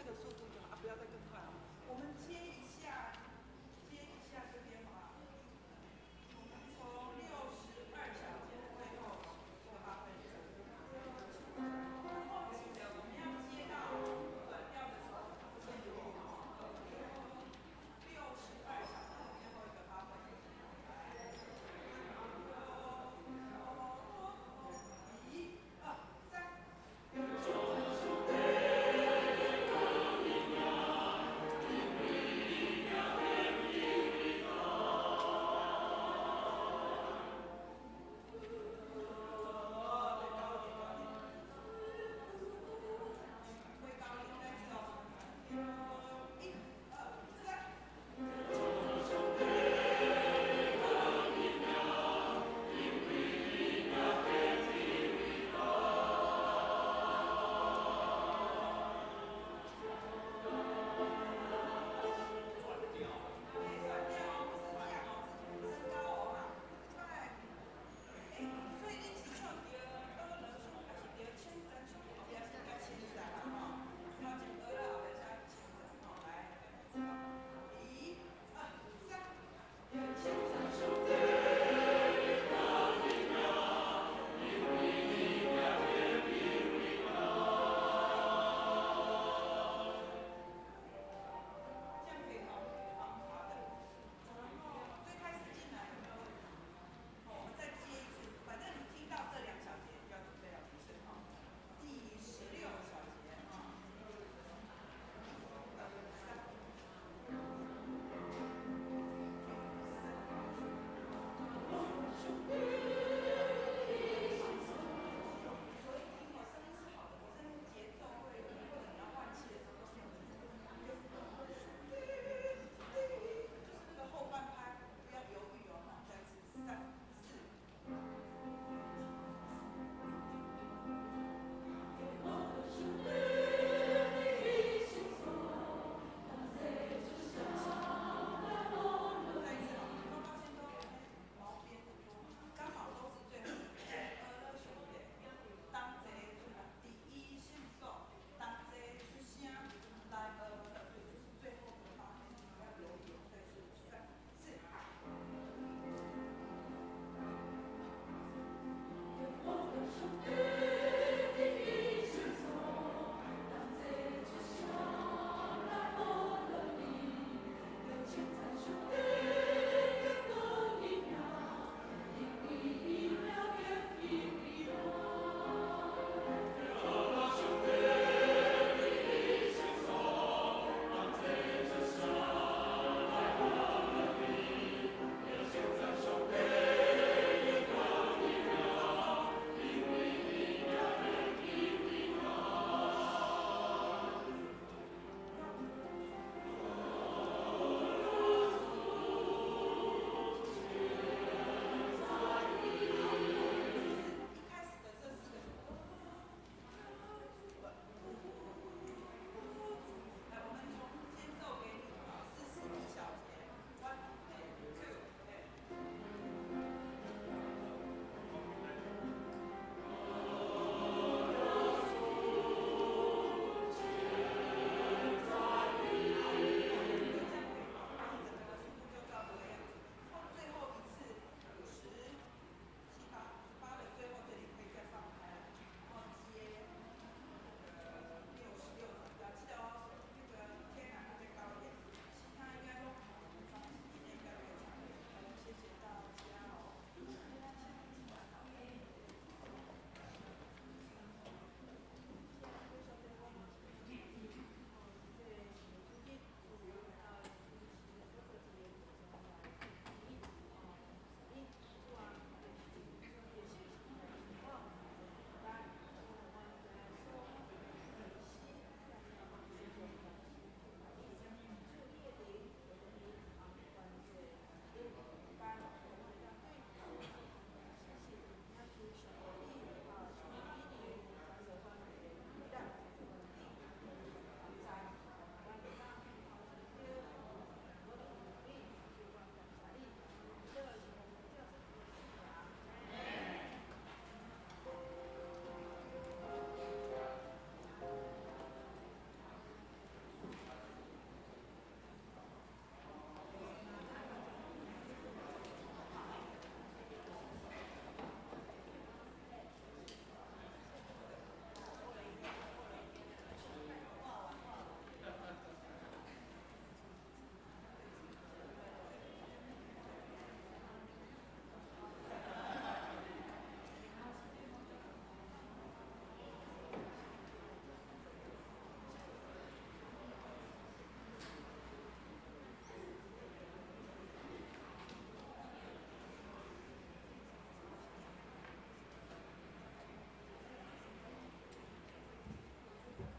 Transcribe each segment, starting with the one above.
這個速度就好，啊，不要再更快了。我們接一下，接一下這邊好不好？我們從62小節的最後這個八分音，然後記得我們要接到轉調的時候，62小節的最後一個八分音。一、二、三。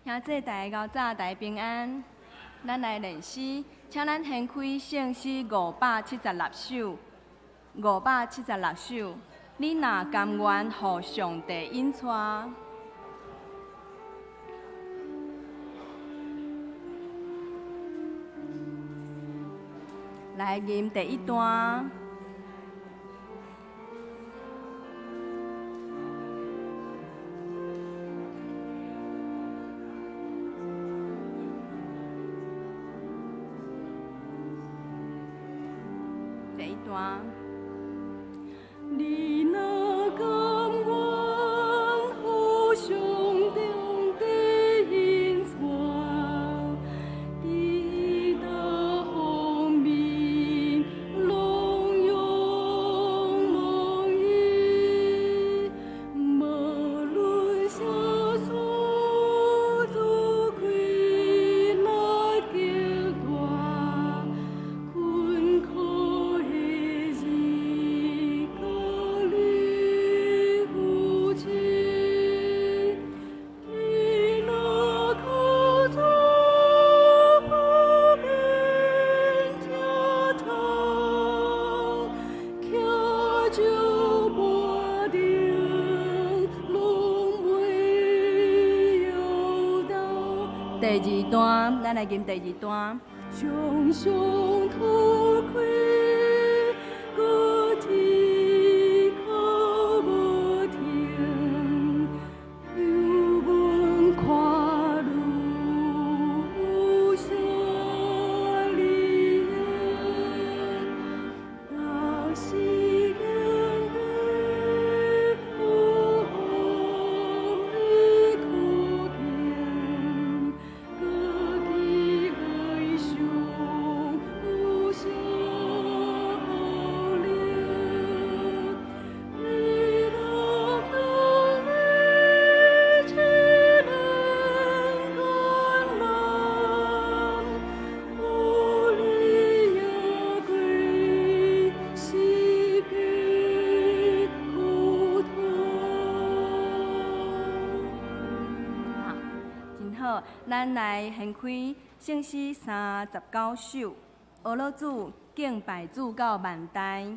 兄弟大家早，大家平安。咱來練詩，請咱掀開聖詩576首，576首。你若甘願予上帝引帶，來吟第一段。第一段。你若甘願予上帝引帶，佇逐方面攏仰望伊，無論啥事做氣力極大，困苦的日甲你扶持。你若靠主不免疼痛，徛石盤頂攏袂搖動。第二段，咱來吟第二段。常常塗開，閣啼哭無停，猶阮看愈有啥利益？若是經歷有風雨苦境，閣記哀傷有啥好力？伊擔當一切艱難，予你贏過死嘅苦痛。好，真好，咱來掀開聖詩39首，學樂主敬拜主到萬代。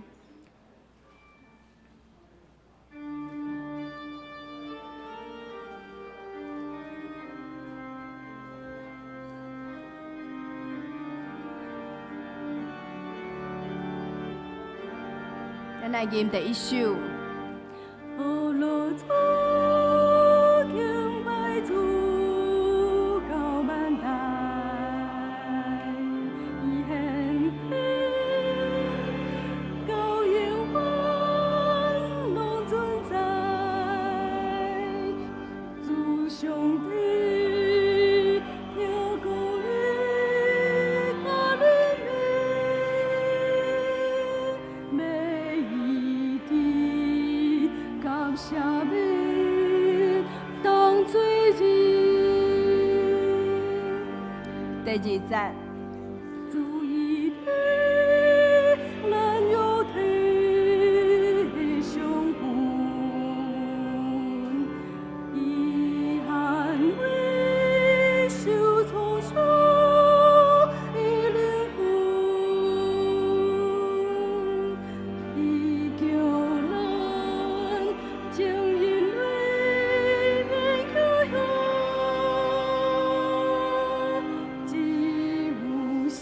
咱來吟第一首。學樂主敬拜主到萬代，伊現今到永遠攏存在，主上帝聽講伊甲憐憫，欲醫治佮赦免當罪人。第二節。主伊的咱有體相分，伊捍衛受創傷的靈魂，伊叫咱將眼淚免去向，只有信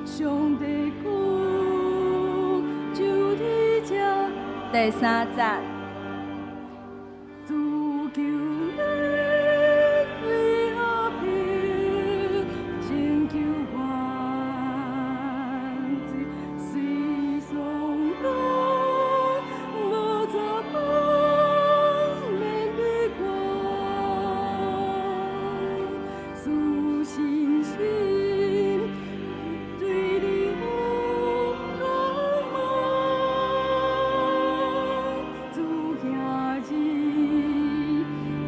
上帝國就佇這。第三節。主求你對壓迫拯救阮，雖喪亡無絕望免你管，賜信心對你有感恩，主行日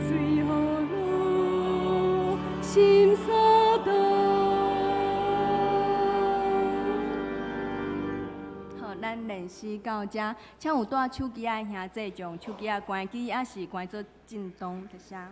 隨予路心相同。好，咱練詩到這，請有帶手機仔的兄弟將手機仔關機，抑是關做震動，多謝。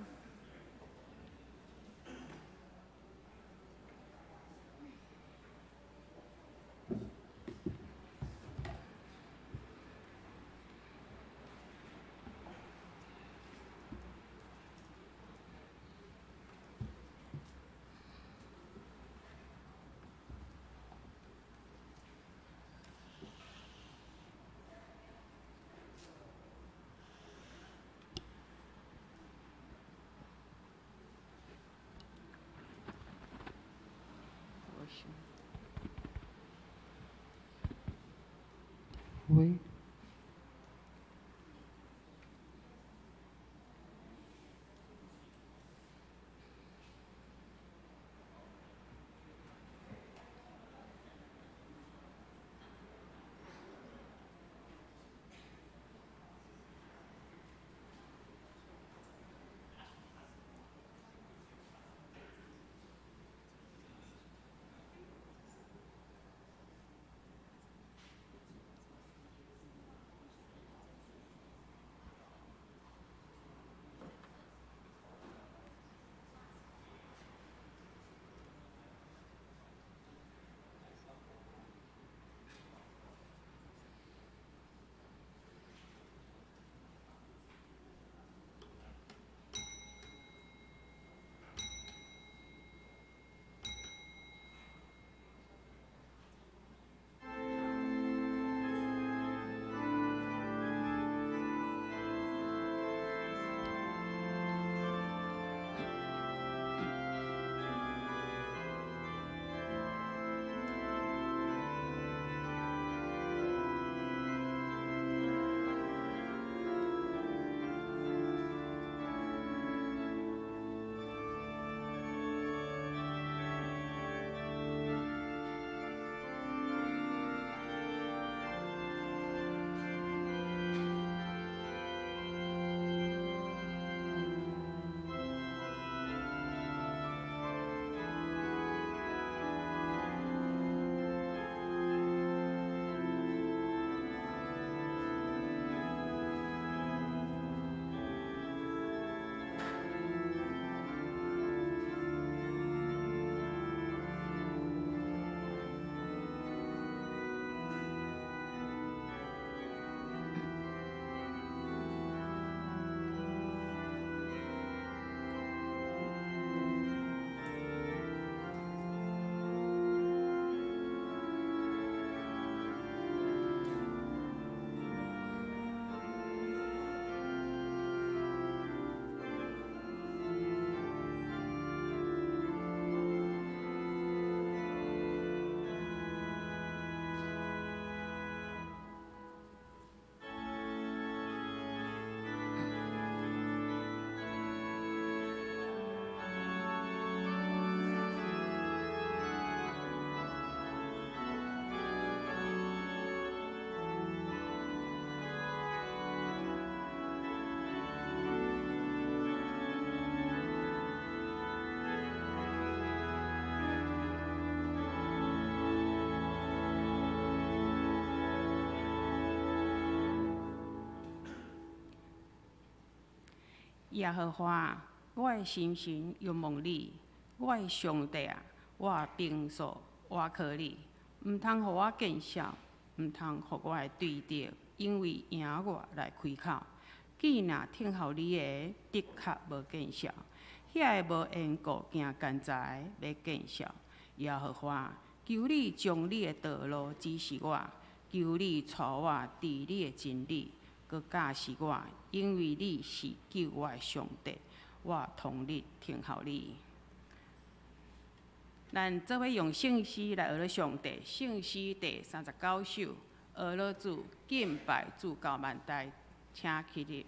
話。耶和華，我的心神仰望你，我的上帝啊，我的平所倚靠你，毋通予我見笑，毋通予我的對敵因為贏我來開口。既若聽候你的，的確無見笑；遐个無緣故行奸詐的，欲見笑。耶和華，求你將你的道路指示我，求你帶我佇你的真理，閣教示我，因為你是救我的上帝，我終日聽候你。咱做伙用聖詩來學上帝，聖詩第39首，學樂主敬拜主到萬代，請起立。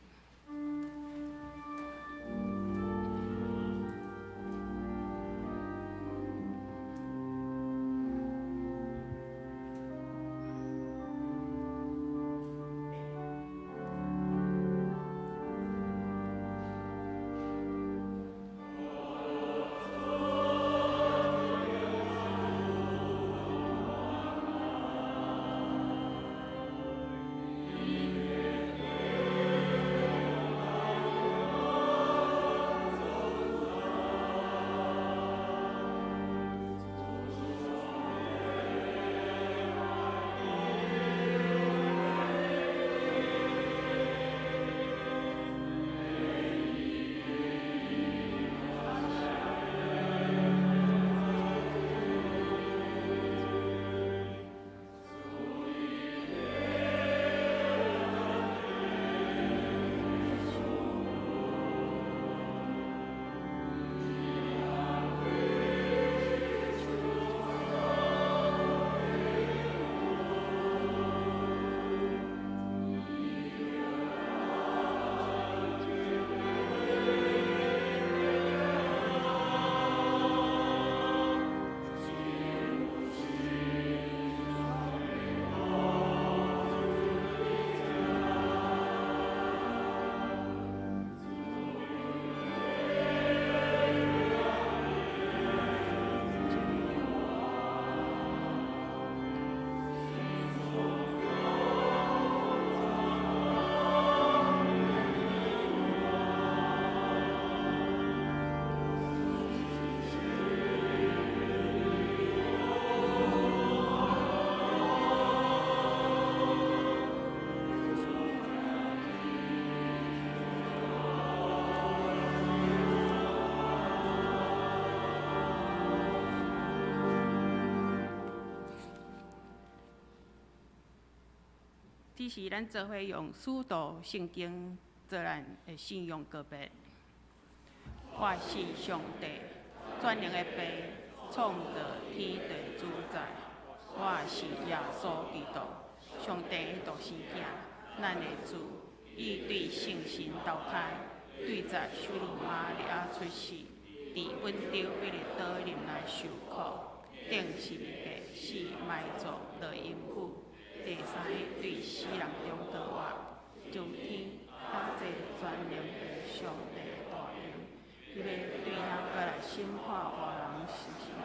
只是咱做伙用使徒圣经做咱的信仰告白。我信上帝，全能的父，创造天地主宰。我信耶稣基督，上帝的独生囝，咱的主，伊对圣神投胎，对在圣灵玛利亚出世，伫本丢彼拉多林来受苦，钉十字架死埋葬落阴府，第三日对死人中复活，上天搭坐全能的上帝大能，伊欲对遐阁来审判活人死人。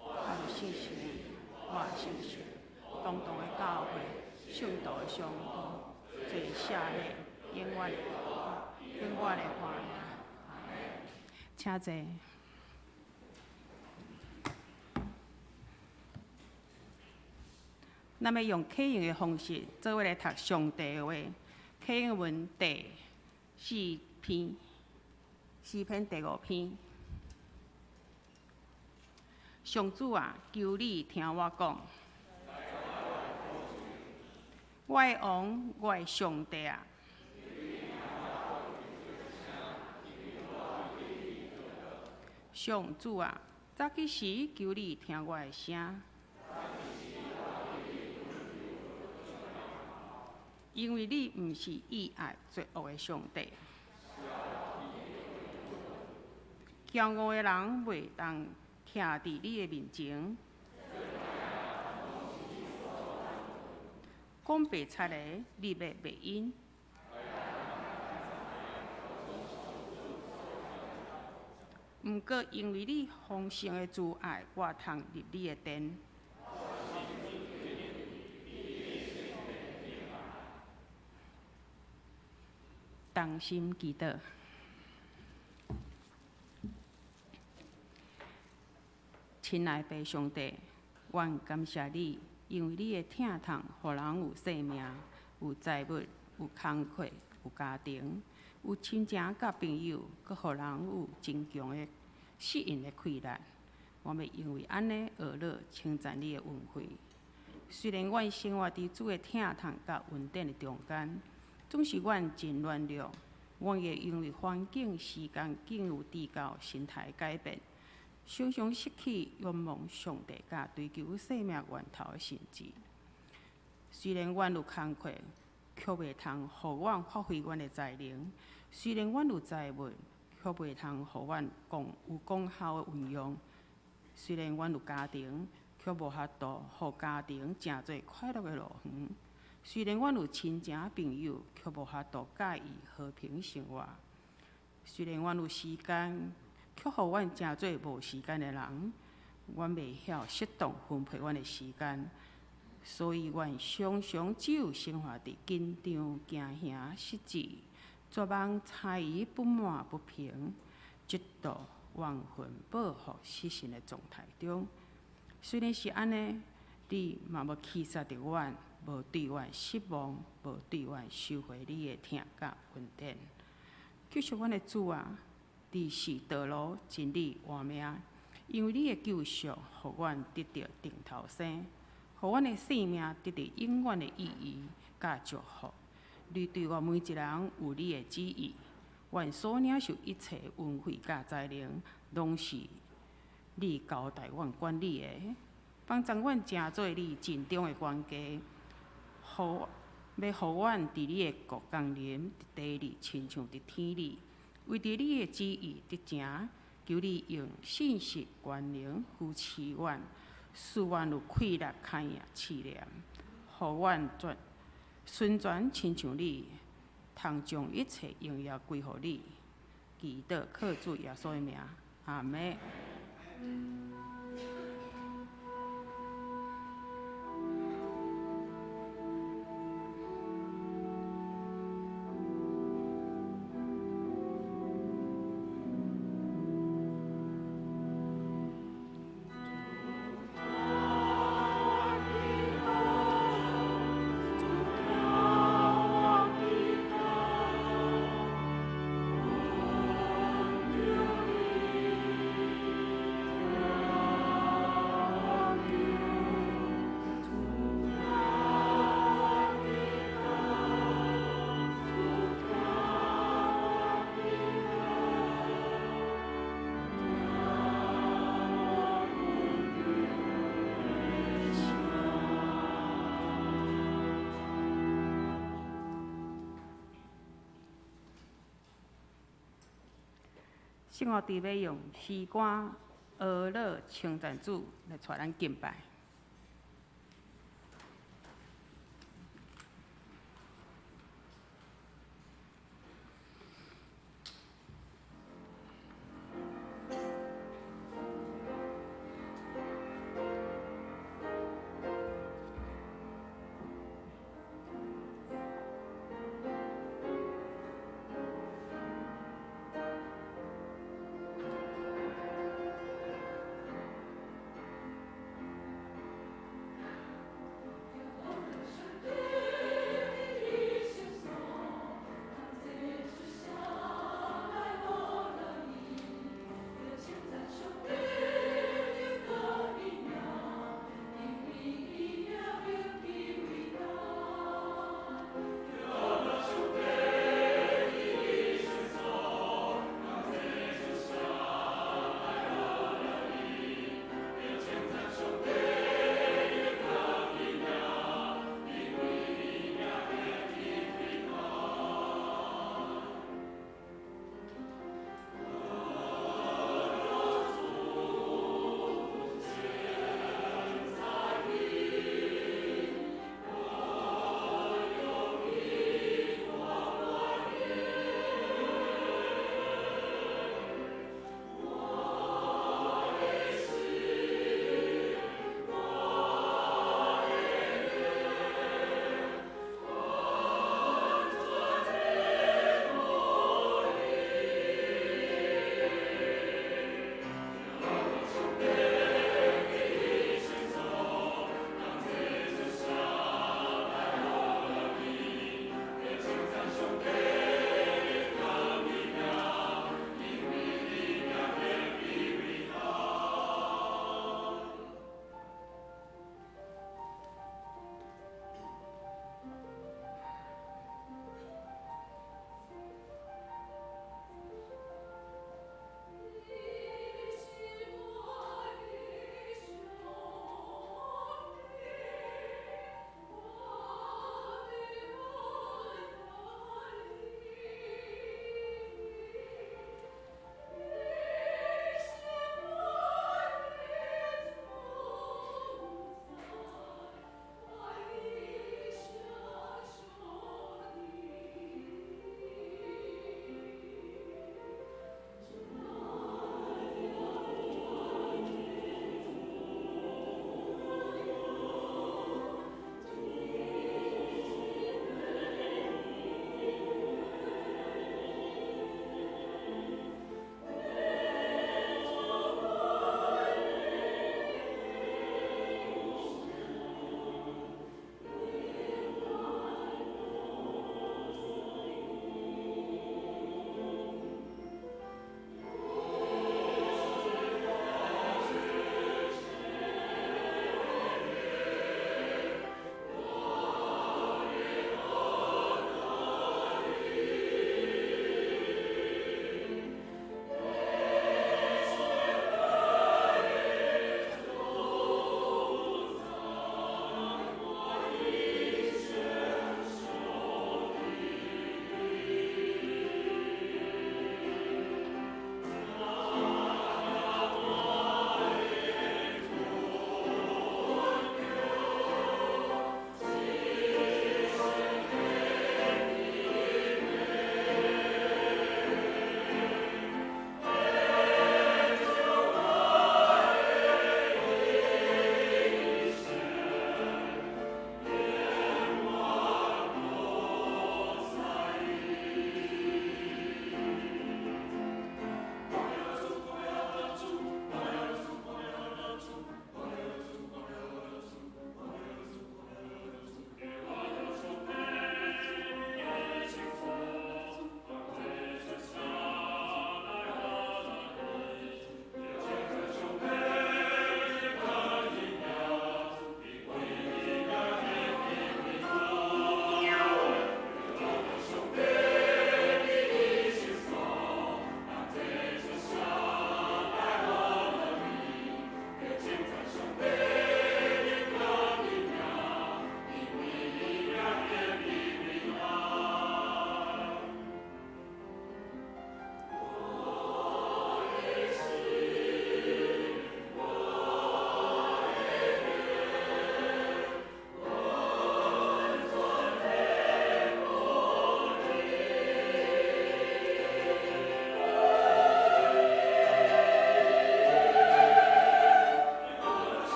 我信神，我信神，同同的教会，圣徒的相交，罪赦免，永远的永远的活。请坐。咱欲用启用的方式，做伙来读上帝的话。启用文第四篇，诗篇第五篇。上主啊，求你听我讲。我的王，我的上帝啊！上主啊，早起时求你听我的声。因为你毋是意爱作恶的上帝，骄傲的人袂当徛伫你的面前。讲白贼的，你欲灭𪜶。毋过因为你丰盛的慈爱，我通入你的殿。同心祈祷。亲爱的上帝，阮感谢你，因为你的疼痛，予人有生命、有财物、有工课、有家庭、有亲情佮朋友，阁予人有真强的适应的气力。我欲因为按呢学乐称赞你的恩惠。虽然阮生活伫主的疼痛佮恩典的中间，总是阮真软弱，阮会因为环境、时间境遇至到心态改变，常常失去仰望上帝佮追求生命源头的心志。虽然阮有工课，却袂通予阮发挥阮的才能；虽然阮有财物，却袂通予阮讲有功效的运用；虽然阮有家庭，却无法度予家庭成做快乐的乐园。虽然阮有亲情朋友，却无法度佮伊和平生活。虽然阮有时间，却予阮成做无时间的人。阮袂晓适当分配阮的时间，所以阮常常只有生活伫紧张、惊吓、失志、绝望、猜疑、不满、不平、嫉妒、怨恨、报复、失信的状态中。虽然是按呢，你嘛无弃杀著阮，无对阮失望，无对阮收回你的疼佮恩典。救赎阮的主啊，你是道路、真理、活命，因为你的救赎，予阮得著重头生，予阮的生命得著永远的意义佮祝福。你对我每一人有你的旨意，阮所领受一切恩惠佮才能，拢是你交代阮管理的，帮助阮成做你尽忠的管家，欲予阮伫你的国降临，伫地里亲像伫天里。为著你的旨意得成，求你用信实权能扶持阮，使阮有气力堪赢试炼，予阮全顺全亲像你，通将一切荣耀归予你。祈祷靠主耶稣的名，阿们。主聖樂隊欲用詩歌呵咾稱讚主來帶咱敬拜。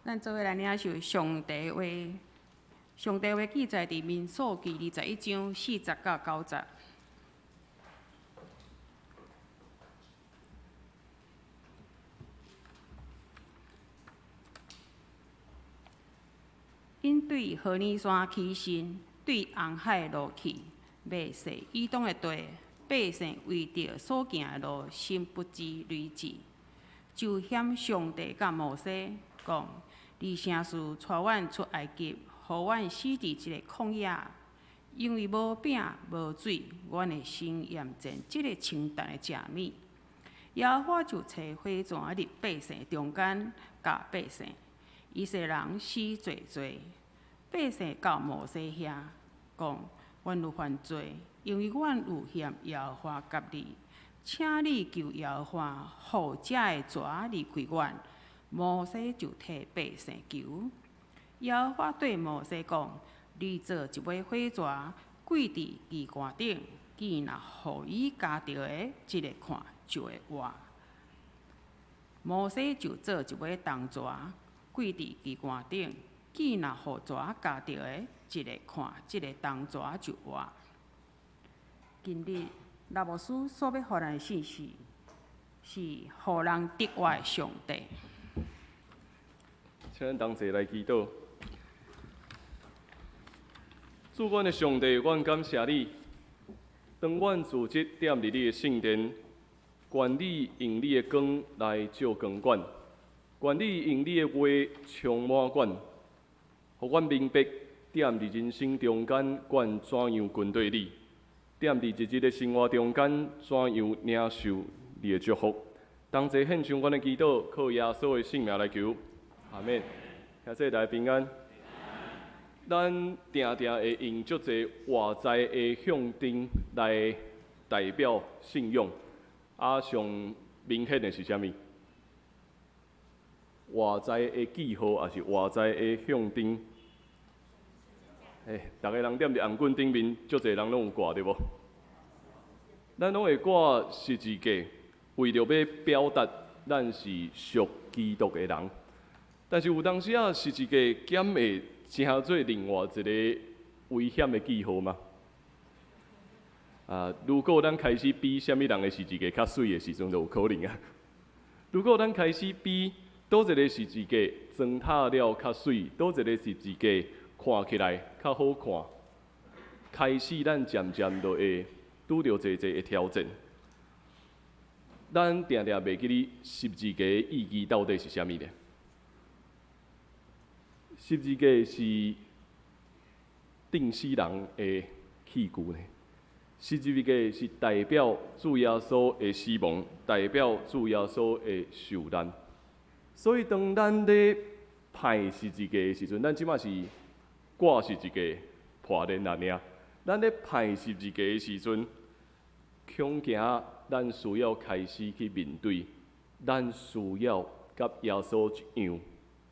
咱做伙來領受上帝話，上帝話記載佇民數記21章40到9節。𪜶對何烈山起誓，對紅海落去，滅世以東的地，百姓為著所行的路，心不知累志，就嫌上帝佮摩西講：你啥事帶阮出埃及，予阮死佇這个曠野？因為無餅無水，阮的心厭厭這个清淡的食物。耶和華就差火蛇入百姓中間，咬百姓，以色列人死濟濟。百姓到摩西遐講：阮有犯罪，因為阮有嫌耶和華佮你，請你求耶和華，予這个蛇離開阮。摩西就替百姓求。耶和華對摩西講：你做一尾火蛇，掛佇旗桿頂，見若予伊咬著的，一下看就會活。摩西就做一尾銅蛇，掛佇旗桿頂，見若予蛇咬著的，一下看，這个銅蛇就活。今日羅牧師所欲予咱的信息，是予人得活的上帝。請咱同齊來祈禱。主，阮的上帝，阮感謝你。當阮組織踮佇你的聖殿，願你用你的光來照光阮，願你用你的話充滿阮，予阮明白踮佇人生中間，阮怎樣跟隨你；踮佇日日的生活中間，怎樣領受你的祝福。同齊獻上阮的祈禱，靠耶穌的聖名來求，阿們。兄弟大家平安。咱定定會用足濟外在的象徵來代表信仰，啊，上明顯的是啥物？外在的記號，抑是外在的象徵？欸，逐个人踮佇紅棍頂面，足濟人攏有掛，對無？咱攏會掛十字架，為著欲表達咱是屬基督的人。但是有當時仔，十字架敢會成做另外一個危險的記號嗎？啊，如果咱開始比啥物人的十字架較媠的時陣，就有可能啊。如果咱開始比佗一個十字架裝塔了較媠，佗一個十字架看起來較好看，開始咱漸漸就會拄著濟濟的挑戰。咱定定袂記得十字架的意義到底是啥物呢？十字架是釘死人的器具呢。十字架是代表主耶穌的死亡，代表主耶穌的受難。所以當咱咧拜十字架的時陣，咱這馬是掛十字架破鏈啊爾。咱咧拜十字架的時陣，恐驚咱需要開始去面對，咱需要佮耶穌一樣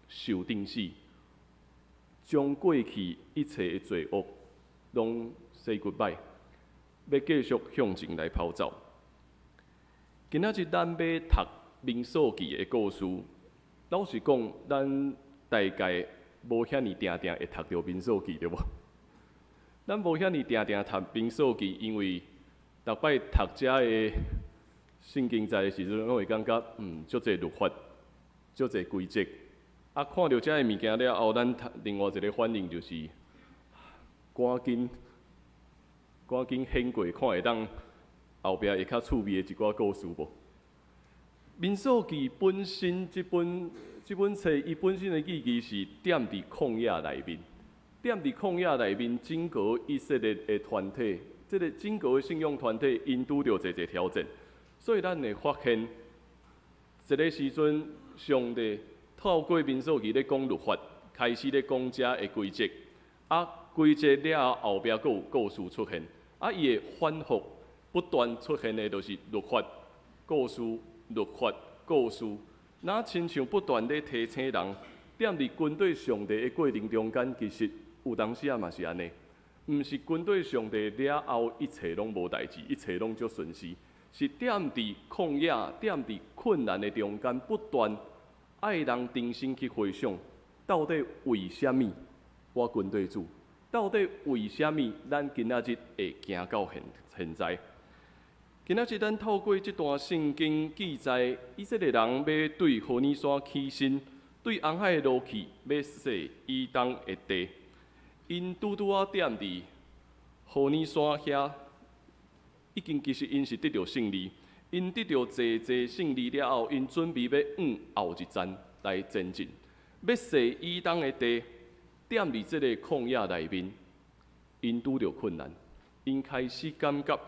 受釘死。將過去一切的罪惡攏 say goodbye，欲繼續向前來跑走。今仔日咱欲讀民數記的故事，老實講，咱大概無遐爾定定會讀著民數記，對無？咱無遐爾定定讀民數記，因為逐擺讀遮的聖經節的時陣，攏會感覺足濟律法，足濟規則。啊，看著遮个物件了後，咱另外一個反應就是，趕緊趕緊掀過，看會當後壁會較趣味的一寡故事無？民數記本身這本這本冊，伊本身的意義是踮佇曠野內面，踮佇曠野內面，整個以色列的團體，這個整個的信仰團體，𪜶拄著濟濟挑戰，所以咱會發現，一个時陣，上帝透過民數記咧講律法，開始咧講遮的規則，啊，規則了後，後壁閣有故事出現，啊，伊會反覆不斷出現的，就是律法、故事、律法、故事，若親像不斷咧提醒人，踮佇跟綴上帝的過程中間，其實有當時仔嘛是按呢，毋是跟綴上帝了後，一切攏無代誌，一切攏足順遂，是踮佇曠野、踮佇困難的中間，不斷愛人重新去回想，到底為啥物我跟綴主？到底為啥物咱今仔日會行到現現在？今仔日咱透過這段聖經記載，以色列人欲對何尼山起身，對紅海落去，欲洗以東的地。𪜶拄拄仔踮佇何尼山遐，已經其實𪜶是得著勝利。𪜶得著濟濟勝利了後，𪜶準備欲往後一站來前進，欲洗以東的地。踮佇這個曠野內面，𪜶拄著困難，𪜶開始感覺，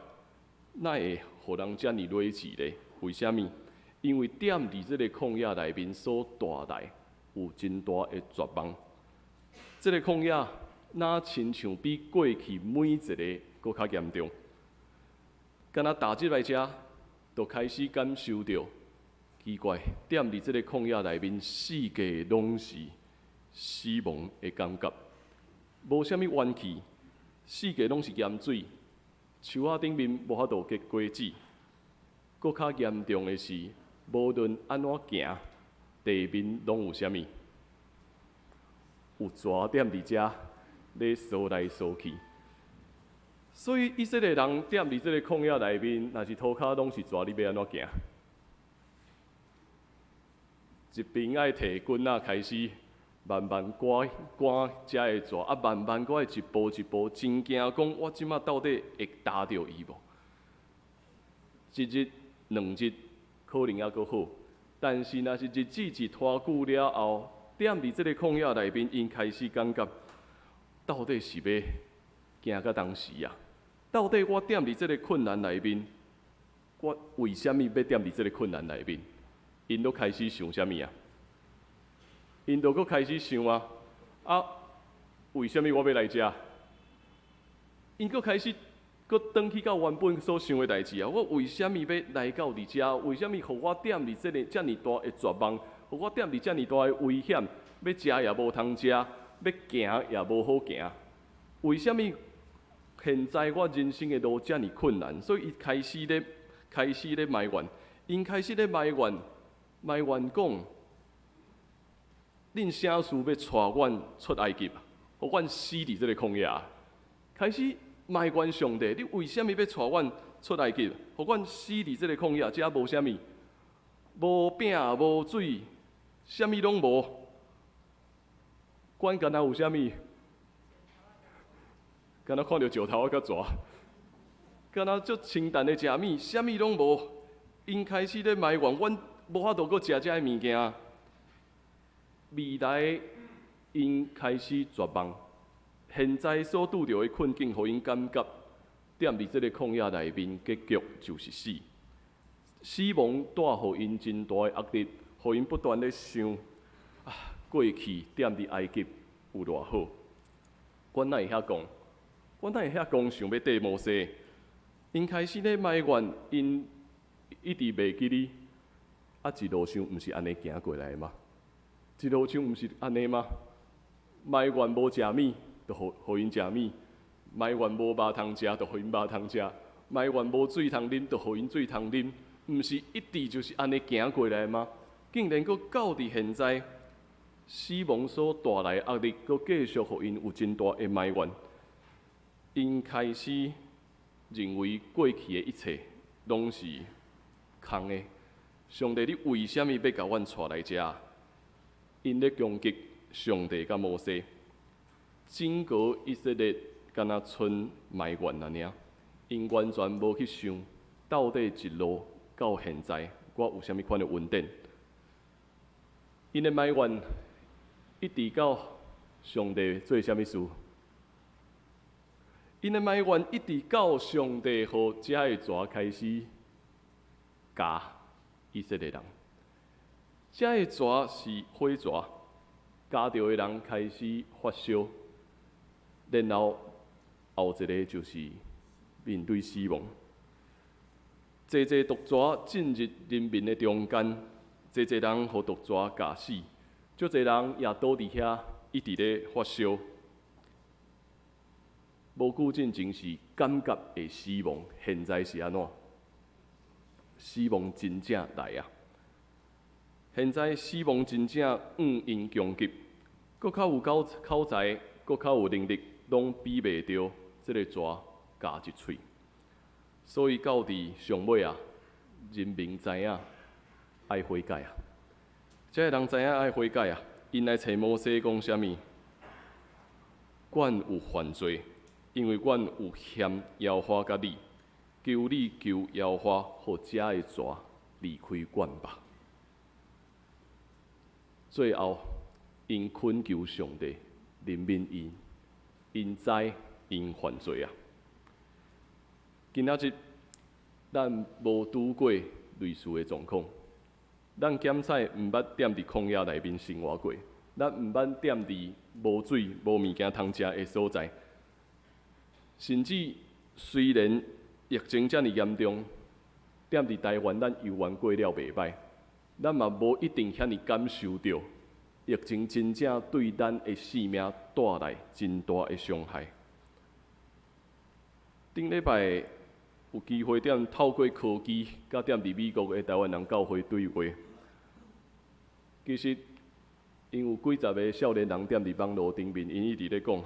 哪會予人遮爾累死咧？為啥物？因為踮佇這個曠野內面所帶來有真大的絕望。這個曠野若親像比過去每一個閣較嚴重。敢若踏入來遮，就開始感受著奇怪，踮佇這個曠野內面，四界攏是死亡的感覺，無啥物元氣，四界攏是鹽水，樹仔頂面無法度結果子。閣較嚴重的是，無論按怎行，地面攏有啥物？有蛇踮佇遮咧趖來趖去。所以以色列人踮佇這個曠野內面，若是塗跤攏是蛇，你欲按怎行？一邊愛提棍仔開始。慢慢趕趕遮的蛇，啊，慢慢閣愛一步一步，真驚講我這馬到底會踏著伊無？一日、兩日可能猶閣好，但是若是日子一拖久了後，踮佇這个曠野內面，𪜶開始感覺到底是欲行到當時啊？到底我踮佇這个困難內面，我為啥物欲踮佇這个困難內面？𪜶都開始想啥物啊？𪜶就閣開始想啊，啊，為啥物我欲來遮？𪜶閣開始閣轉去到原本所想的代誌啊！我為啥物欲來到佇遮？為啥物予我踮佇這个遮爾大的絕望？予我踮佇遮爾大的危險？欲食也無通食，欲行也無好行。為啥物現在我人生的路遮爾困難？所以伊開始咧埋怨，𪜶開始咧埋怨，埋怨講。恁啥事欲帶阮出埃及，予阮死佇這个曠野？開始埋怨上帝，你為啥物欲帶阮出埃及，予阮死佇這个曠野？遮無啥物，無餅無水，啥物攏無。阮敢若有啥物？敢若看著石頭仔佮蛇，敢若足清淡的食物，啥物攏無。𪜶開始咧埋怨，阮無法度閣食遮的物件。未來，𪜶開始絕望。現在所拄著的困境，予𪜶感覺踮佇這个曠野內面，結局就是死。死亡帶予𪜶真大的壓力，予𪜶不斷咧想啊，過去踮佇埃及有偌好。阮哪會遐講？阮哪會遐講？想欲綴摩西？𪜶開始咧埋怨，𪜶一直袂記得。啊，一路上毋是按呢行過來的嗎？一路上毋是按呢嗎？埋怨無食物，就予𪜶食物；埋怨無肉通食，就予𪜶肉通食；埋怨無水通啉，就予𪜶水通啉。毋是一直就是按呢行過來嗎？竟然閣到佇現在，死亡所帶來的壓力，閣繼續予𪜶有真大的埋怨。𪜶開始認為過去的一切攏是空的。上帝，你為啥物欲共阮帶來遮？𪜶咧攻擊上帝佮摩西，整個以色列敢若賰埋怨按呢，𪜶完全無去想到底一路到現在，我有啥物款的恩典。𪜶的埋怨一直到上帝做啥物事？𪜶的埋怨一直到上帝予遮的蛇開始咬以色列人。遮的蛇是火蛇，咬著的人開始發燒，然後後一个就是面對死亡。濟濟毒蛇進入人民的中間，濟濟人予毒蛇咬死，足濟人也倒佇遐一直咧發燒。無久進前是感覺會死亡，現在是按怎？死亡真正來啊！現在死亡真正向𪜶攻擊，閣較有口口才，閣較有能力，攏比袂著這个蛇咬一喙。所以到佇上尾啊，人民知影愛悔改啊！這个人知影愛悔改啊！𪜶來揣摩西講啥物？阮有犯罪，因為阮有欠耶和華佮你，求你求耶和華，予這个蛇離開阮吧。最後，𪜶懇求上帝憐憫𪜶，𪜶知𪜶犯罪啊！今仔日咱無拄過類似的狀況，咱檢採毋捌踮佇曠野內面生活過，咱毋捌踮佇無水無物件通食的所在，甚至雖然疫情遮爾嚴重，踮佇台灣咱猶原過了袂䆀，咱嘛無一定遐爾感受著疫情真正對咱的性命帶來真大的傷害。頂禮拜有機會踮透過科技，佮踮佇美國的台灣人教會對話。其實，𪜶有幾十个少年人踮佇網路頂面，𪜶一直咧講，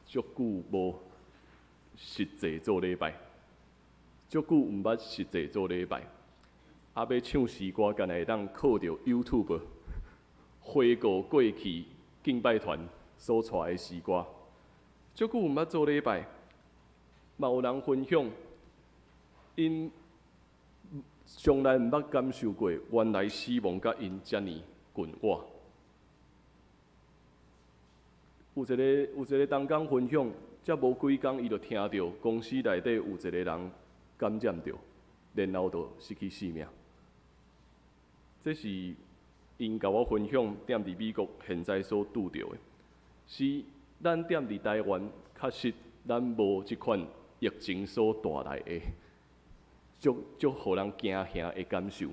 足久無實際做禮拜，足久毋捌實際做禮拜，啊，欲唱詩歌，干焦會當靠著 YouTube 回顧過去敬拜團所帶的詩歌，足久毋捌做禮拜，嘛有人分享，𪜶從來毋捌感受過，原來死亡佮𪜶遮爾近我。有一个同工分享，才無幾工，伊就聽著公司內底有一個人感染著，然後就失去性命。這是𪜶共我分享，踮佇美國現在所拄著的，是咱踮佇台灣，確實咱無這款疫情所帶來的足足予人驚嚇的感受。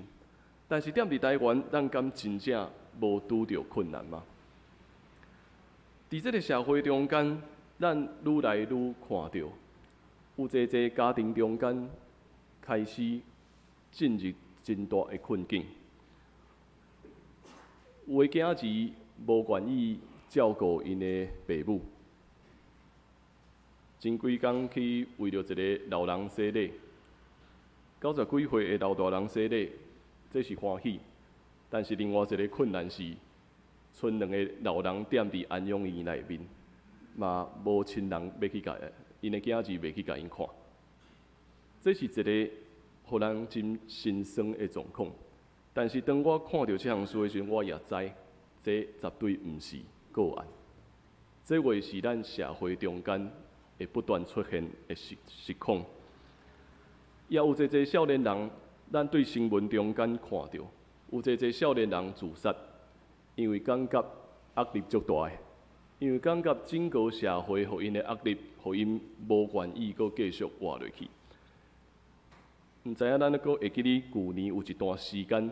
但是踮佇台灣，咱敢真正無拄著困難嗎？佇這个社會中間，咱愈來愈看著，有濟濟家庭中間開始進入真大的困境。有的囝兒無願意照顧𪜶的爸母，前幾工去為著一个老人洗禮，90幾歲的老大人洗禮，這是歡喜。但是另外一个困難是，賰兩个老人踮佇安養院內面，嘛無親人欲去共𪜶的囝兒袂去共𪜶看，這是一个予人真心酸的狀況。但是當我看著這項事的時陣，我也知這絕對毋是個案，這話是咱社會中間會不斷出現的實況。也有濟濟少年人，咱對新聞中間看著，有濟濟少年人自殺，因為感覺壓力足大的，因為感覺整個社會予𪜶的壓力，予𪜶無願意閣繼續活落去。毋知影咱閣會記得舊年有一段時間，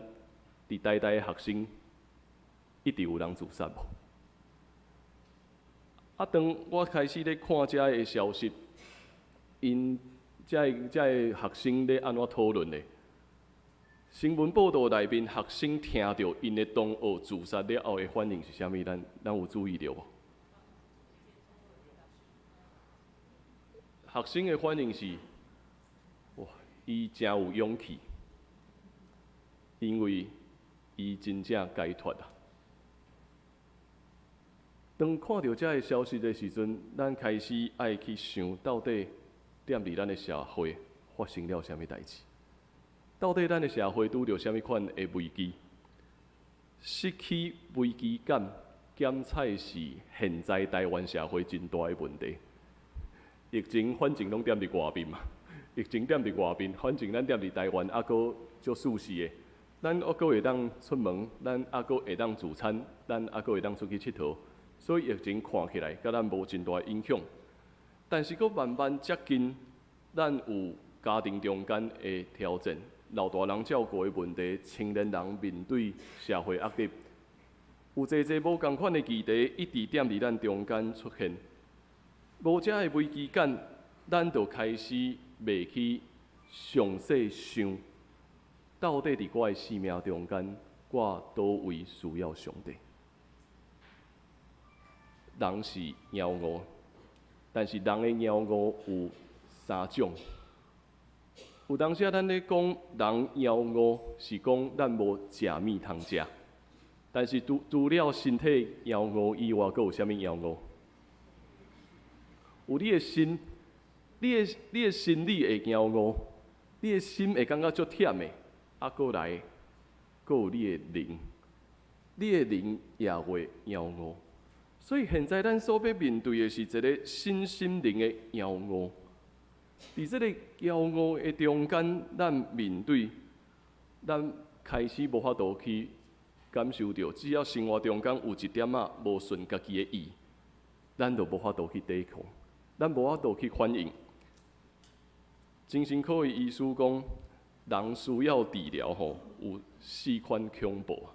佇台大的學生一直有人自殺無？啊，當我開始咧看遮个消息，𪜶遮个學生咧按怎討論的？新聞報道內面，學生聽著𪜶的同學自殺了後的反應是啥物？咱有注意著無？學生的反應是：哇，伊誠有勇氣，因為伊真正解脫啊！當看著遮个消息的時陣，咱開始愛去想，到底踮佇咱的社會發生了啥物代誌？到底咱的社會拄著啥物款的危機？失去危機感，檢採是現在台灣社會真大的問題。疫情反正攏踮佇外面嘛，疫情踮佇外面，反正咱踮佇台灣猶閣足舒適的，咱猶閣會當出門，咱猶閣會當聚餐，咱猶閣會當出去𨑨迌，所以疫情看起來佮咱無真大影響。但是閣慢慢接近，咱有家庭中間的挑戰。老大人照顧的問題，青年人面對社會壓力，有濟濟無仝款的議題一直踮佇咱中間出現。無遮的危機感，咱就開始袂去詳細想，到底佇我的生命中間，我佗位需要上帝。人是驕傲，但是人的驕傲有三種。有當時啊，咱咧講人驕傲，是講咱無食物通食。但是除了身體驕傲以外，閣有啥物驕傲？有你的心，你的心理會驕傲，你的心會感覺足忝的。啊，閣來，閣有你的靈，你的靈也會驕傲。所以現在咱所欲面對的是一個身心靈的驕傲。佇這個驕傲的中間，咱面對，咱開始無法度去感受著，只要生活中間有一點仔無順家己的意，咱就無法度去抵抗，咱無法度去反應。精神科的醫師講，人需要治療吼，有四款恐怖。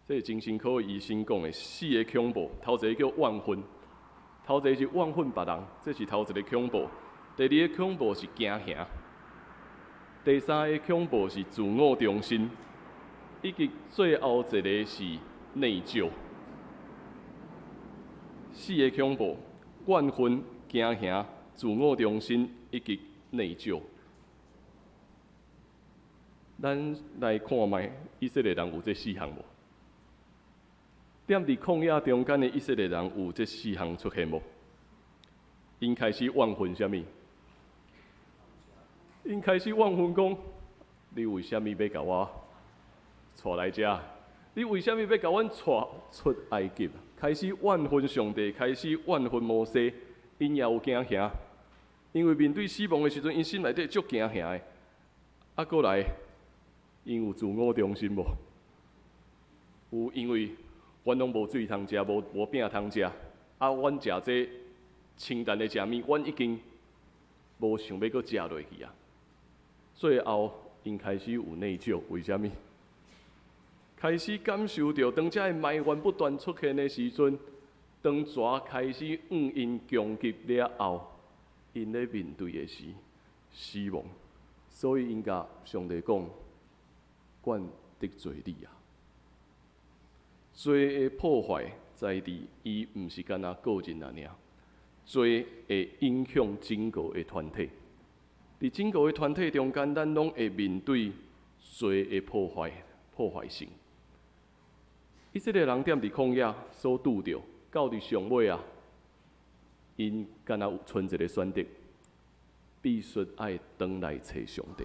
這是精神科的醫生講的四個恐怖。頭一个叫怨恨，頭一个是怨恨別人，這是頭一个恐怖。第二个恐怖是驚嚇，第三个恐怖是自我中心，以及最後一个是內疚。四个恐怖：怨恨、驚嚇、自我中心以及內疚。咱來看覓以色列人有這四項無？踮佇曠野中間的以色列人有這四項出現無？𪜶開始怨恨啥物？𪜶開始怨恨講：你為啥物欲共我帶來遮？你為啥物欲共阮帶出埃及？開始怨恨上帝，開始怨恨摩西，𪜶也有驚嚇，因為面對死亡的時陣，𪜶心內底足驚嚇的。啊，閣來，𪜶有自我中心無？有，因為阮攏無水通食，無餅通食，啊，阮食這清淡的食物，阮已經無想欲閣食落去啊。最後，𪜶開始有內疚，為啥物？開始感受著，當這个埋怨不斷出現的時陣，當蛇開始向𪜶攻擊了後，𪜶咧面對的是死亡，所以𪜶共上帝講：阮得罪你啊！罪的破壞在佇伊毋是干焦個人爾爾，罪會影響整個的團體。佇整個的團體中間，咱攏會面對罪的破壞、破壞性。以色列人踮佇曠野所拄著，到佇上尾啊，𪜶敢若有賰一个選擇，必須愛轉來揣上帝，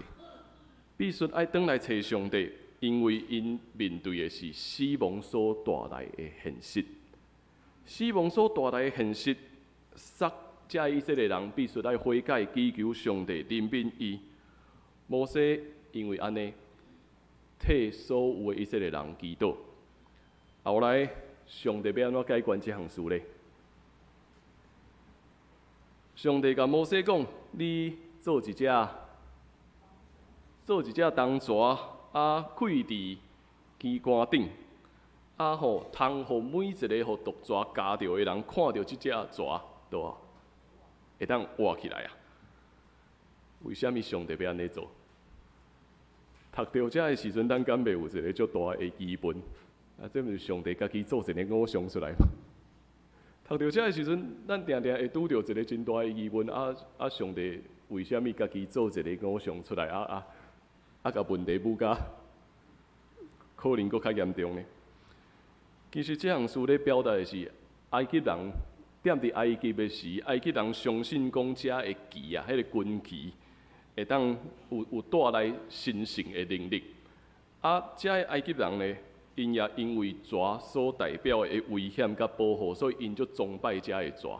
必須愛轉來揣上帝，因為𪜶面對的是死亡所帶來的現實。死亡所帶來的現實，煞這以色列人必須愛悔改，祈求上帝憐憫伊。摩西因為按呢，替所有的以色列人祈禱。後來，上帝欲按怎解決這項事咧？上帝共摩西講：你做一隻銅蛇，啊，掛佇旗桿頂，啊吼，通予每一个予毒蛇咬著的人看著這隻蛇，對無？會當活起來啊！為啥物上帝欲按呢做？讀著這个時陣，咱敢袂有一个足大的疑問？啊，這毋是上帝家己做一个偶像出來嗎？讀著這个時陣，咱定定會拄著一个真大的疑問：啊啊！上帝為啥物家己做一个偶像出來？啊啊啊！共問題舞甲可能閣較嚴重呢？其實這項事咧表達的是埃及人踮佇埃及的時，埃及人相信講遮的旗啊，彼个軍旗會當有帶來神聖的能力。啊，遮的埃及人呢，𪜶也因為蛇所代表的危險佮保護，所以𪜶就崇拜遮的蛇。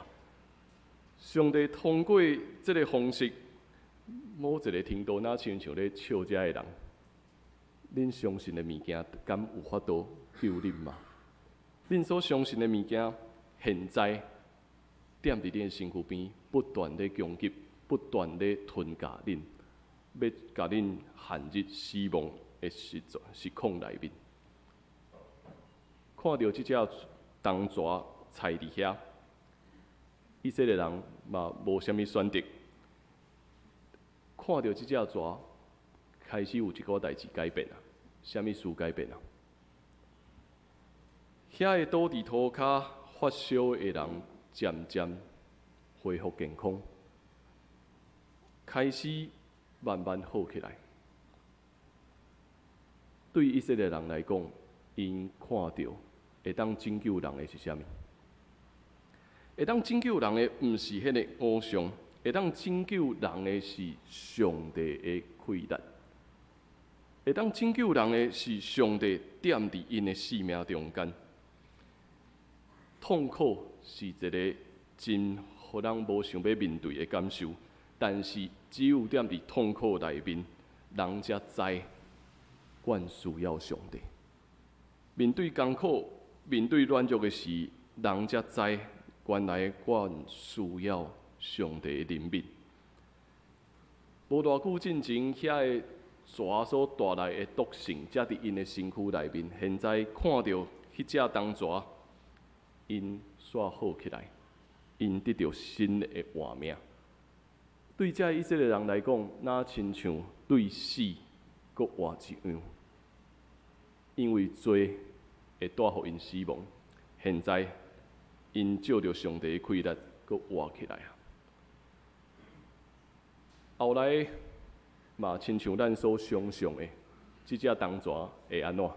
上帝通過這个方式，某一个程度，若親像咧笑遮的人，恁相信的物件，敢有法度救恁嗎？恁所相信的物件，現在踮佇恁的身軀邊，不斷咧攻擊，不斷咧吞咬恁，欲共恁陷入死亡的實況內面。看著這隻銅蛇踩佇遐，以色列人嘛無啥物選擇。看著這隻蛇，開始有一寡代誌改變啊！啥物事改變啊？遐个倒佇塗跤發燒的人，漸漸恢復健康，開始慢慢好起來。對以色列人來講，𪜶看著會當拯救人的是啥物？會當拯救人的毋是彼个偶像，會當拯救人的是上帝的氣力。會當拯救人的是上帝踮佇𪜶的性命中間。痛苦是一个真予人無想欲面對的感受，但是只有踮佇痛苦內面，人才知阮需要上帝。面對艱苦、面對軟弱的時，人才知原來阮需要上帝的憐憫。無偌久進前，遐個蛇所帶來的毒性，才佇𪜶的身軀內面。現在看著彼隻銅蛇，𪜶煞好起來，𪜶得著新的活命。對這以色列人來講，若親像對死閣活一樣，因為罪會帶予𪜶死亡。現在𪜶藉著上帝的氣力，閣活起來啊！後來嘛，親像咱所想象的，這隻銅蛇會按怎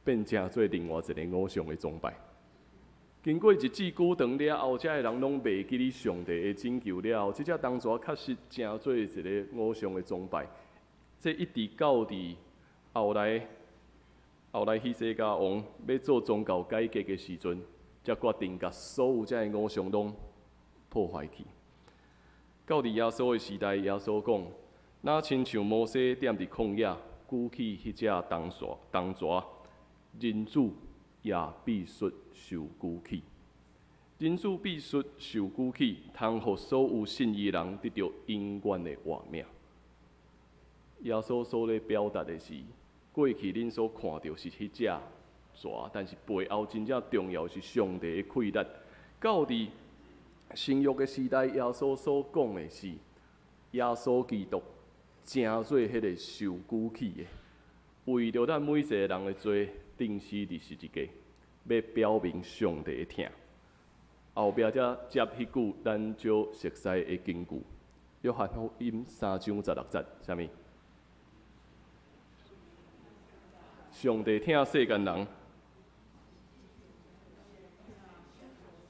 變成做另外一个偶像的崇拜？經過日子久長了後，遮的人攏袂記得上帝的拯救了後，這隻銅蛇確實成做一个偶像的崇拜。這一直到佇後來，後來希西家王欲做宗教改革的時陣，才決定共所有遮的偶像攏破壞去。到佇耶穌的時代，耶穌講：若親像摩西踮佇曠野舉起彼隻銅蛇，銅蛇，人子也必須受舉起。人子必須受舉起，通予所有信伊人得著永遠的活命。耶穌所咧表達的是，過去恁所看著是彼隻蛇，但是背後真正重要是上帝的氣力。到佇新約的時代，耶穌所講的是，耶穌基督成做彼个受舉起的，為著咱每一个人的罪，釘死佇十字架，欲表明上帝的疼。後壁才接彼句咱足熟悉的金句，約翰福音3章16節，啥物？上帝疼世間人，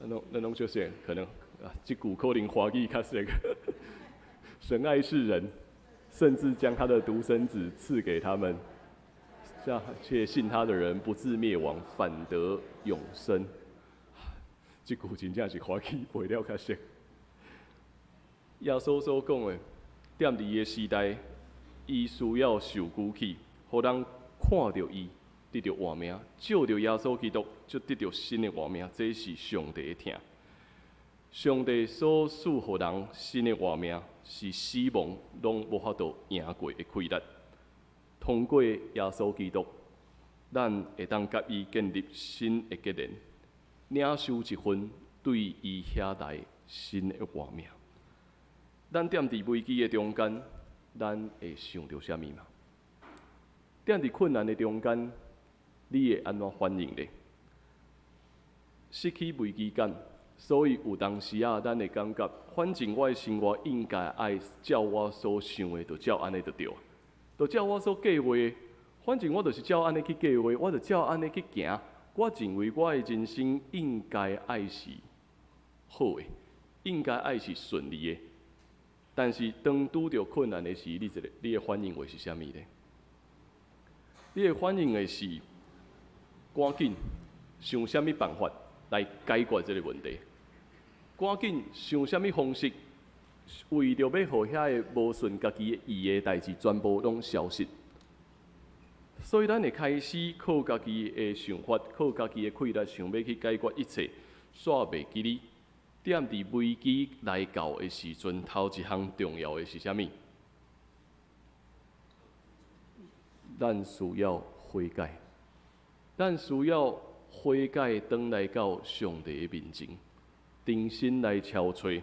咱攏咱攏足熟，可能啊，這句可能華語較熟。神愛世人，甚至將他的獨生子賜給他們，叫一切信他的人不至滅亡，反得永生。這句真正是華語背了較熟。耶穌所講的，踮佇伊的時代，伊需要受舉起，予人看著伊得著活命，藉著耶穌基督就得著新的活命，這是上帝的疼。上帝所賜予人新的活命，是死亡攏無法度贏過的氣力。通過耶穌基督，咱會當佮伊建立新的結連，領受一份對伊遐來新的活命。咱踮佇危機的中間，咱會想著啥物嗎？踮佇困難的中間，你會按怎反應呢？失去危機感，所以有當時仔，咱會感覺，反正我的生活應該愛照我所想的，就照按呢就對，就照我所計畫的。反正我就是照按呢去計畫，我就照按呢去行。我認為我的人生應該愛是好的，應該愛是順利的。但是當拄著困難的時，你一個你的反應會是啥物呢？你的反應會是趕緊想啥物辦法來解決這个問題？趕緊想啥物方式，為著欲予遐个無順家己意的代誌全部攏消失。所以咱會開始靠家己的想法，靠家己的氣力，想欲去解決一切，煞袂記得。踮佇危機來到的時陣，頭一項重要的是啥物？咱需要悔改，咱需要悔改，轉來到上帝的面前，重新來敲揣。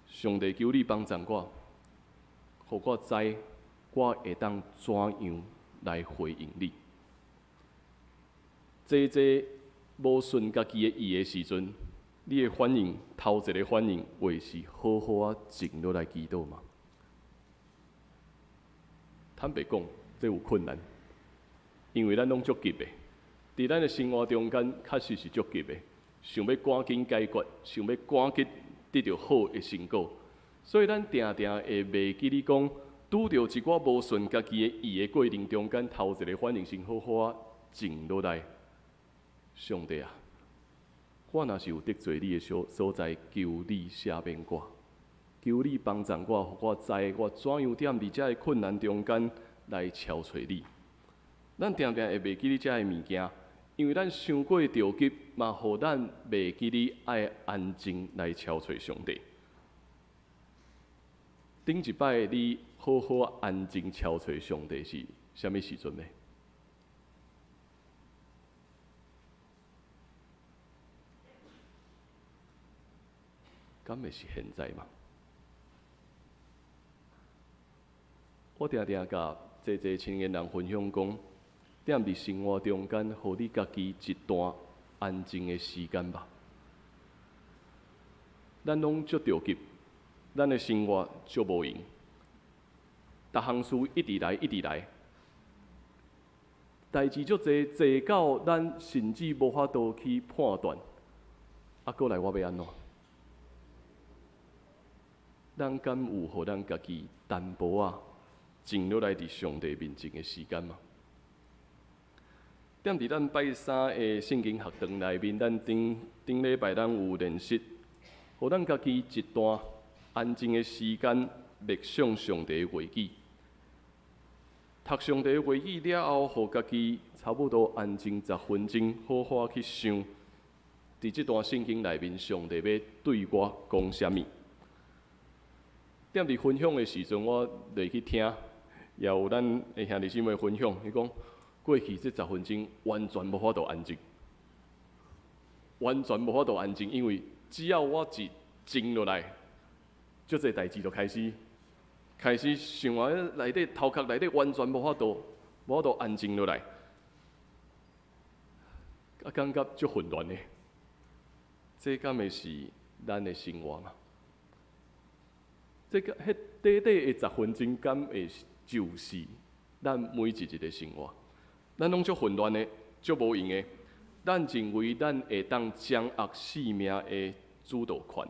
上帝求你幫助我，予我知我會當怎樣來回應你。濟濟無順家己的意的時陣，你的反應，頭一个反應會是好好仔靜落來祈禱嗎？坦白講，這有困難，因為咱攏足急的，佇咱的生活中間，確實是足急的，想欲趕緊解決，想欲趕緊得著好的成果，所以咱定定會袂記得講，拄著一寡無順家己的意的過程中間，頭一个反應先好好仔靜落來。上帝啊，我若是有得罪你的所所在，求你赦免我，求你幫助我，予我知我怎樣踮佇遮个困難中間來敲揣你。咱定定會袂記得遮个物件，因為咱傷過著急，嘛予咱袂記得愛安靜來敲揣上帝。頂一擺你好好安靜敲揣上帝是啥物時陣呢？敢會是現在嗎？我定定共濟濟青年人分享講，踮佇生活中間，予你家己一段安靜的時間吧。咱攏足著急，咱的生活足無閒，逐項事一直來，一直來，代誌足濟，濟到咱甚至無法度去判斷。啊，閣來我欲按怎？咱敢有予咱家己淡薄仔靜落來佇上帝面前的時間嗎？踮佇咱拜三的聖經學堂內面，咱頂頂禮拜咱有練習，予咱家己一段安靜的時間，默想上帝的話語。讀上帝的話語了後，予家己差不多安靜十分鐘，好好去想，佇這段聖經內面，上帝欲對我講啥物。踮佇分享的時陣，我落去聽，也有咱的兄弟姊妹分享，伊講過去這十分鐘完全無法度安靜，完全無法度安靜，因為只要我一靜落來，足濟代誌就開始開始想啊，內底頭殼內底完全無法度無法度安靜落來，啊，感覺足混亂的。這敢會是咱的生活嗎？這个彼短短的十分鐘，敢會就是咱每一日的生活？咱攏足混亂的，足無閒的。咱認為咱會當掌握生命的主導權，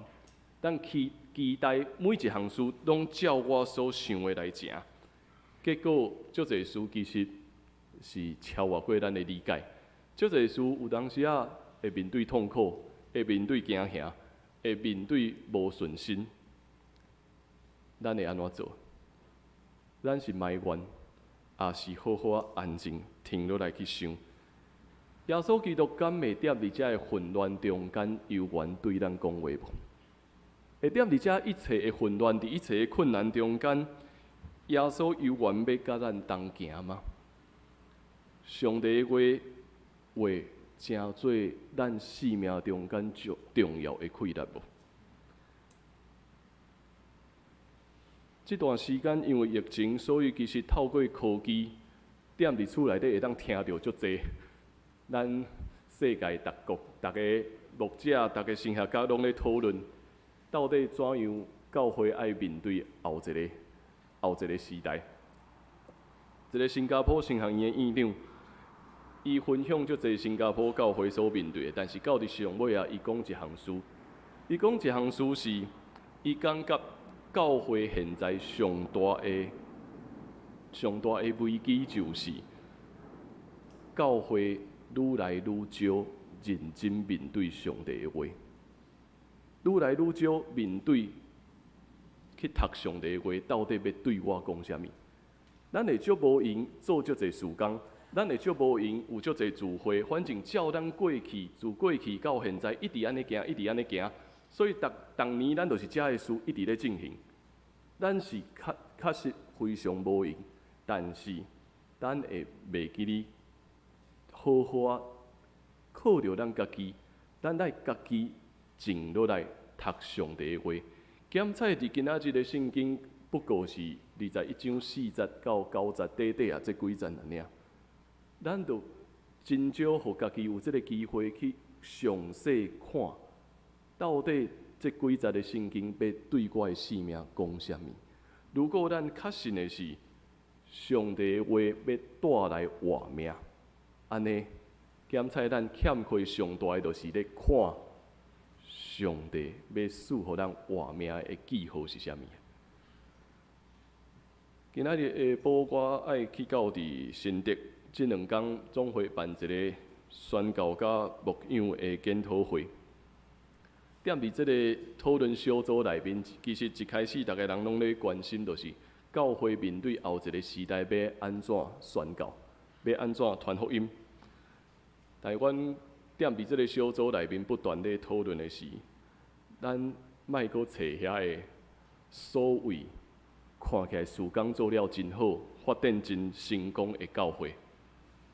咱期期待每一項事攏照我所想的來行。結果，足濟事其實是超越過咱的理解。足濟事有當時仔會面對痛苦，會面對驚嚇，會面對無順心。咱會按怎做？咱是埋怨，抑是好好仔安靜停落來去想？耶穌基督敢會踮佇遮个混亂中間，猶原對咱講話無？會踮佇遮一切的混亂，佇一切的困難中間，耶穌猶原欲佮咱同行嗎？上帝的話會成做咱生命中間最重要的氣力無？這段時間因為疫情，所以其實透過科技，踮佇厝內底會當聽著足濟咱世界逐國、逐个牧者、逐个神學家攏咧討論，到底怎樣教會愛面對後一个後一个時代。一个新加坡神學院的院長，伊分享足濟新加坡教會所面對的，但是到佇上尾啊，伊講一項事，伊講一項事是，伊感覺。教會現在上大的、上大的危機就是，教會愈來愈少認真面對上帝的話，愈來愈少面對去讀上帝的話，到底欲對我講啥物？咱會足無閒做足濟事工，咱會足無閒有足濟聚會，反正照咱過去，自過去到現在，一直按呢行，一直按呢行。所以，逐逐年咱就是遮个事一直咧進行。咱是確確實非常無閒，但是咱會袂記得好好仔靠著咱家己，咱愛家己靜落來讀上帝的話。檢採佇今仔日的聖經，不過是21章4節到9節短短仔這幾節爾。咱著真少予家己有這个機會去詳細看，到底這幾節的聖經欲對我的生命講啥物。如果咱確信的是上帝的話欲帶來活命，按呢，檢採咱欠缺上大的，就是咧看上帝欲賜予咱活命的記號是啥物。今仔日下晡，我愛去到佇新竹，這兩工總會辦一个宣教佮牧養的檢討會。踮佇這个討論小組內面，其實一開始逐个人攏咧關心，就是教會面對後一个時代欲按怎宣教，欲按怎傳福音。但阮踮佇這个小組內面不斷咧討論的是，咱莫閣揣遐个所謂看起來事工做了真好、發展真成功的教會，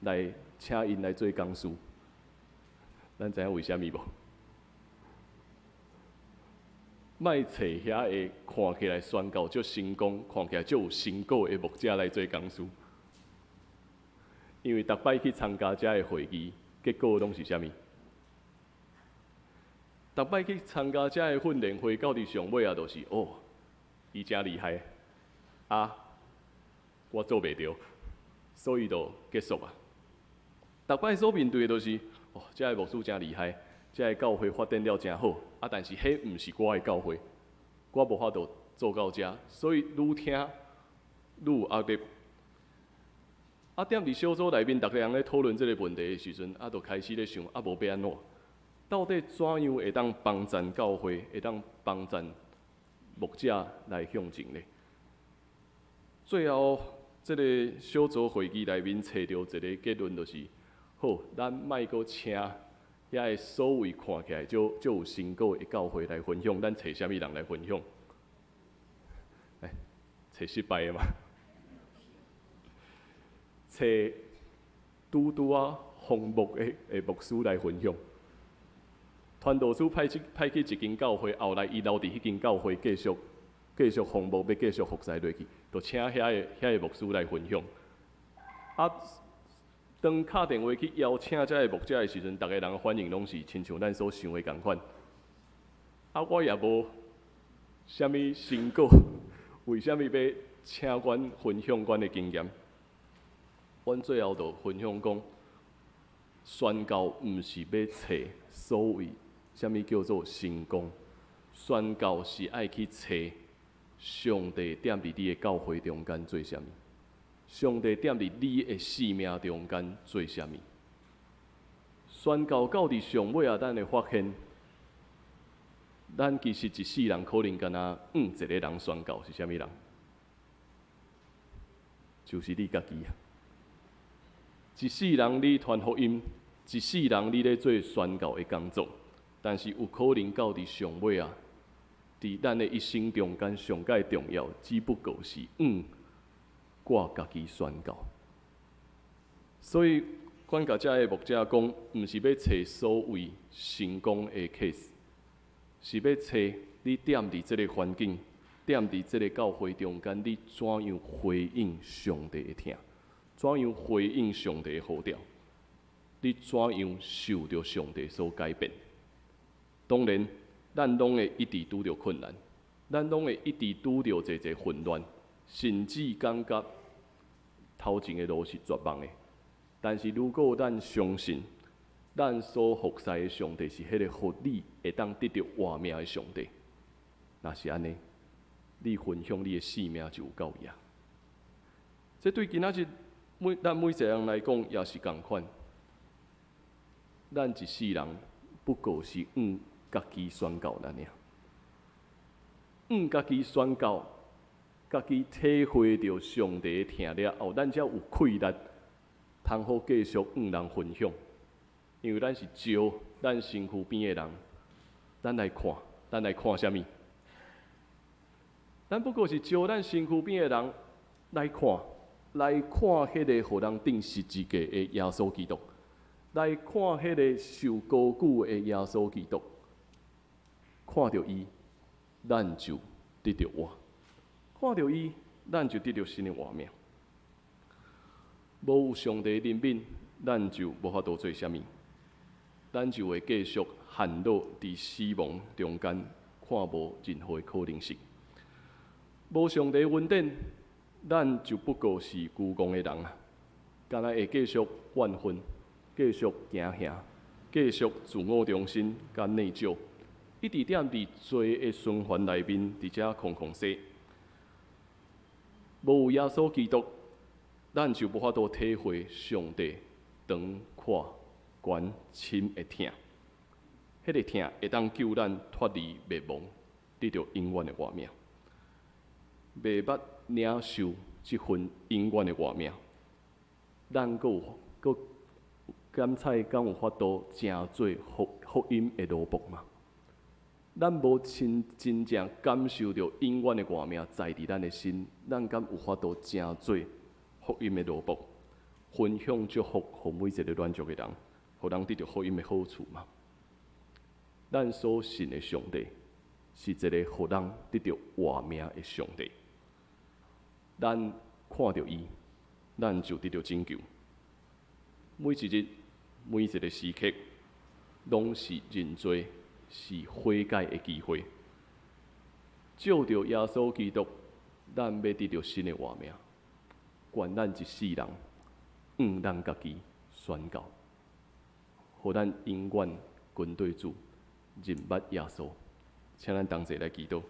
來請𪜶來做講師。咱知影為啥物無？莫揣遐个看起來宣教足成功、看起來足有成果的牧者來做講師，因為逐擺去參加遮个會議，結果攏是啥物？逐擺去參加遮个訓練會，到佇上尾啊，就是哦，伊誠厲害，啊，我做袂著，所以就結束啊。逐擺所面對的就是哦，遮个牧師誠厲害，遮个教會發展了誠好，啊，但是彼毋是我的教會，我無法度做到遮，所以愈聽愈有壓力。啊，踮佇小組內面，逐个人咧討論這个問題的時陣，啊，就開始咧想，啊，無欲按怎？到底怎樣會當幫贊教會，會當幫贊牧者來向前呢？最後，這个小組會議內面揣著一个結論，就是好，咱莫閣請遐个所謂看起來足足有成果的教會來分享，咱揣啥物人來分享？欸，揣失敗的嘛？揣拄拄仔奉牧的的牧師來分享。傳道師派去一間教會，後來伊留佇彼間教會繼續繼續奉牧，欲繼續服侍落去，就請遐個牧師來分享。啊，當敲電話去邀請這个牧者的時陣，逐个人反應攏是親像咱所想的仝款。啊，我也無啥物成果，為啥物欲請阮分享阮的經驗？阮最後就分享講，宣教毋是欲揣所謂啥物叫做成功，宣教是愛去揣上帝踮佇你的教會中間做啥物，上帝踮佇你的生命中間做啥物。宣教到佇上尾啊，咱會發現，咱其實一世人可能干焦向一个人宣教是啥物人？就是你家己啊！一世人你傳福音，一世人你咧做宣教的工作，但是有可能到佇上尾啊，佇咱的一生中間上蓋重要，只不過是向我家己宣教。所以，阮共遮个牧者講，毋是欲揣所謂成功的 case，是欲揣你踮佇這个環境，踮佇這个教會中間，你怎樣回應上帝的疼？怎樣回應上帝的呼召？你怎樣受著上帝所改變？當然，咱攏會一直拄著困難，咱攏會一直拄著濟濟混亂，甚至感覺頭前的路是絕望的。但是，如果咱相信，咱所服侍的上帝是彼个予你會當得著活命的上帝，若是按呢，你分享你的生命就有夠額。這對今仔日每咱每一个人來講也是仝款。咱一世人不過是向家己宣教爾，向家己宣教，家己體會著上帝的疼了後，咱才有氣力，通好繼續向人分享。因為咱是照咱身軀邊的人，咱來看，咱來看啥物？咱不過是照咱身軀邊的人來看，來看彼个予人釘十字架的耶穌基督，來看彼个受高舉的耶穌基督，看著伊，咱就得著活；看著伊，咱就得著新的活命。無上帝憐憫，咱就無法度做啥物，咱就會繼續陷落佇死亡中間，看無任何的可能性。無上帝恩典，咱就不過是孤戇的人啊！敢若會繼續怨恨，繼續驚嚇，繼續自我中心佮內疚，一直踮佇罪的循環內面，佇遮空空踅。無有耶穌基督，咱就無法度體會上帝長闊懸深的疼。彼個疼會當救咱脫離滅亡，得著永遠的活命。袂捌領受這份永遠的活命，咱閣有閣敢采敢有法度成做福音的奴僕嗎？咱無親真正感受著永遠的活命在佇咱的心，咱敢有法度成做福音的奴僕，分享祝福予每一個軟弱的人，予人得著福音的好處嗎？咱所信的上帝是一個予人得著活命的上帝。咱看著伊，咱就得著拯救。每一日，每一個時刻，攏是認罪、是悔改的機會。藉著耶穌基督，咱欲得著新的活命。願咱一世人，向咱家己宣告，予咱永遠跟對主，認捌耶穌。請咱同齊來祈禱。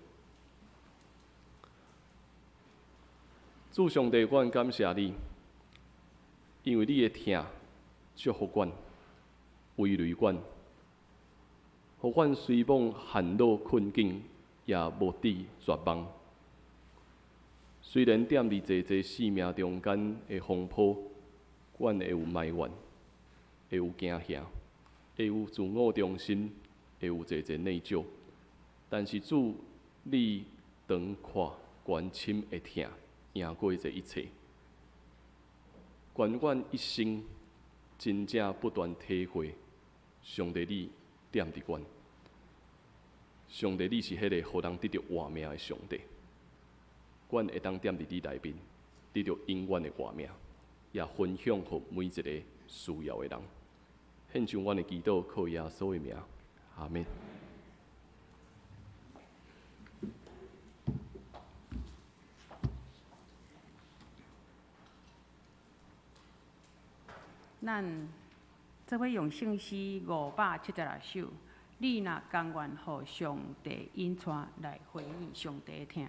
主上帝，阮感謝你，因為你的疼祝福阮，慰慰阮，予阮雖罔陷落困境，也無致絕望。雖然踮佇濟濟生命中間的風波，阮會有埋怨，會有驚嚇，會有自我中心，會有濟濟內疚，但是主，你長闊懸深的疼，贏過這一切。願阮一生真正不斷體會上帝你踮佇阮，上帝你是彼個予人得著活命的上帝。阮會當踮佇你內面，得著永遠的活命，也分享予每一個需要的人。獻上阮的祈禱，靠耶穌的名，阿們。咱做伙用聖詩576首，你若甘願予上帝引帶來回應上帝的疼。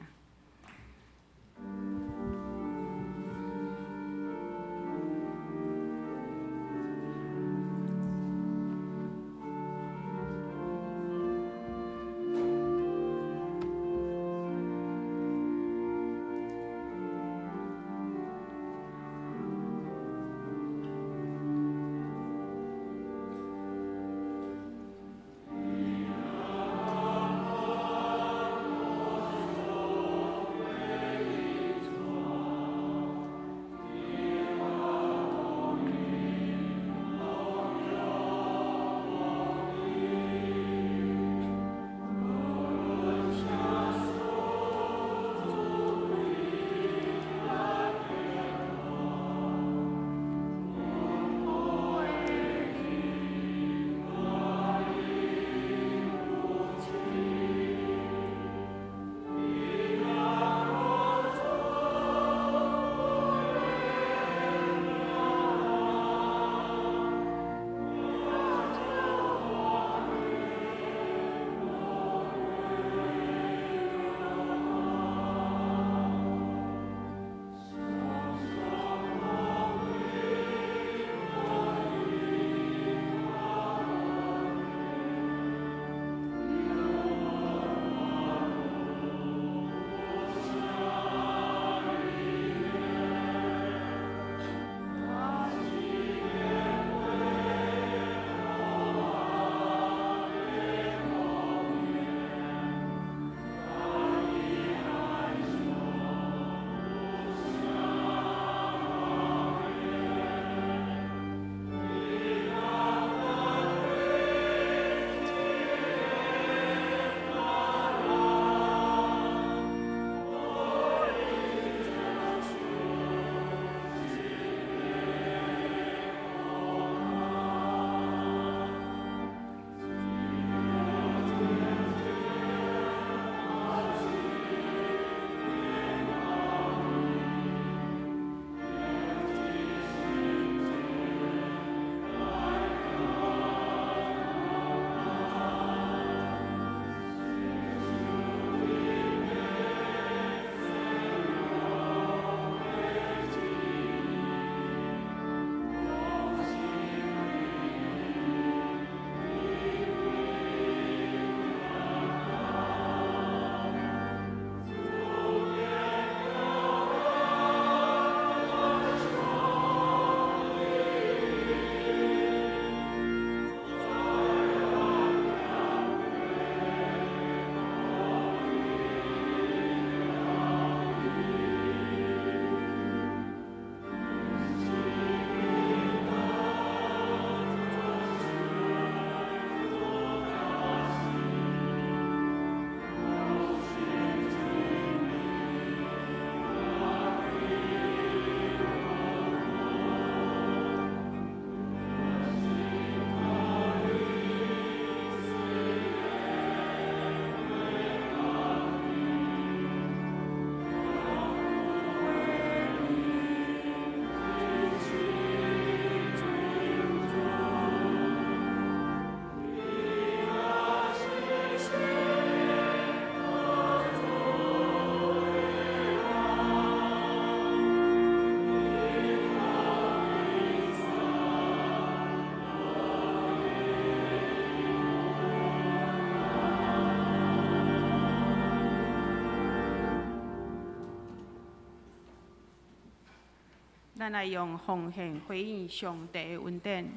咱來用奉獻回應上帝的恩典。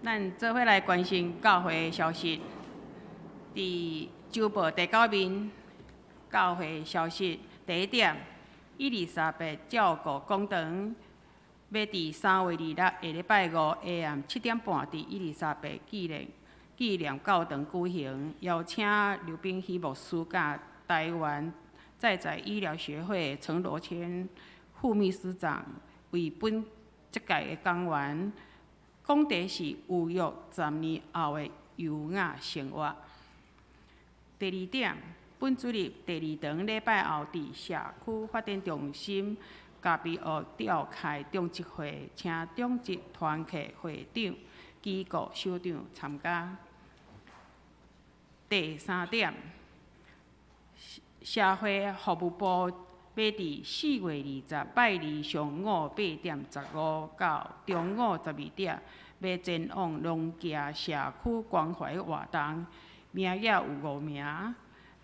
咱做伙來關心教會的消息。佇週報第九面，教會消息第一點，伊麗莎白照顧講堂欲佇3月26下禮拜五下暗7點半，佇伊麗莎白紀念教堂舉行，邀請劉秉希牧師佮臺灣在宅醫療學會陳羅謙副秘書長為本這屆的講員。講題是有約10年後的優雅生活。第二點，本主日第二堂禮拜後，佇社區發展中心咖啡屋召開長執會，請長執團契會長、機構首長參加。第三點，社會服務部欲佇4月20拜二上午8點15到中午12點，欲前往龍崎社區關懷活動，名額有5名，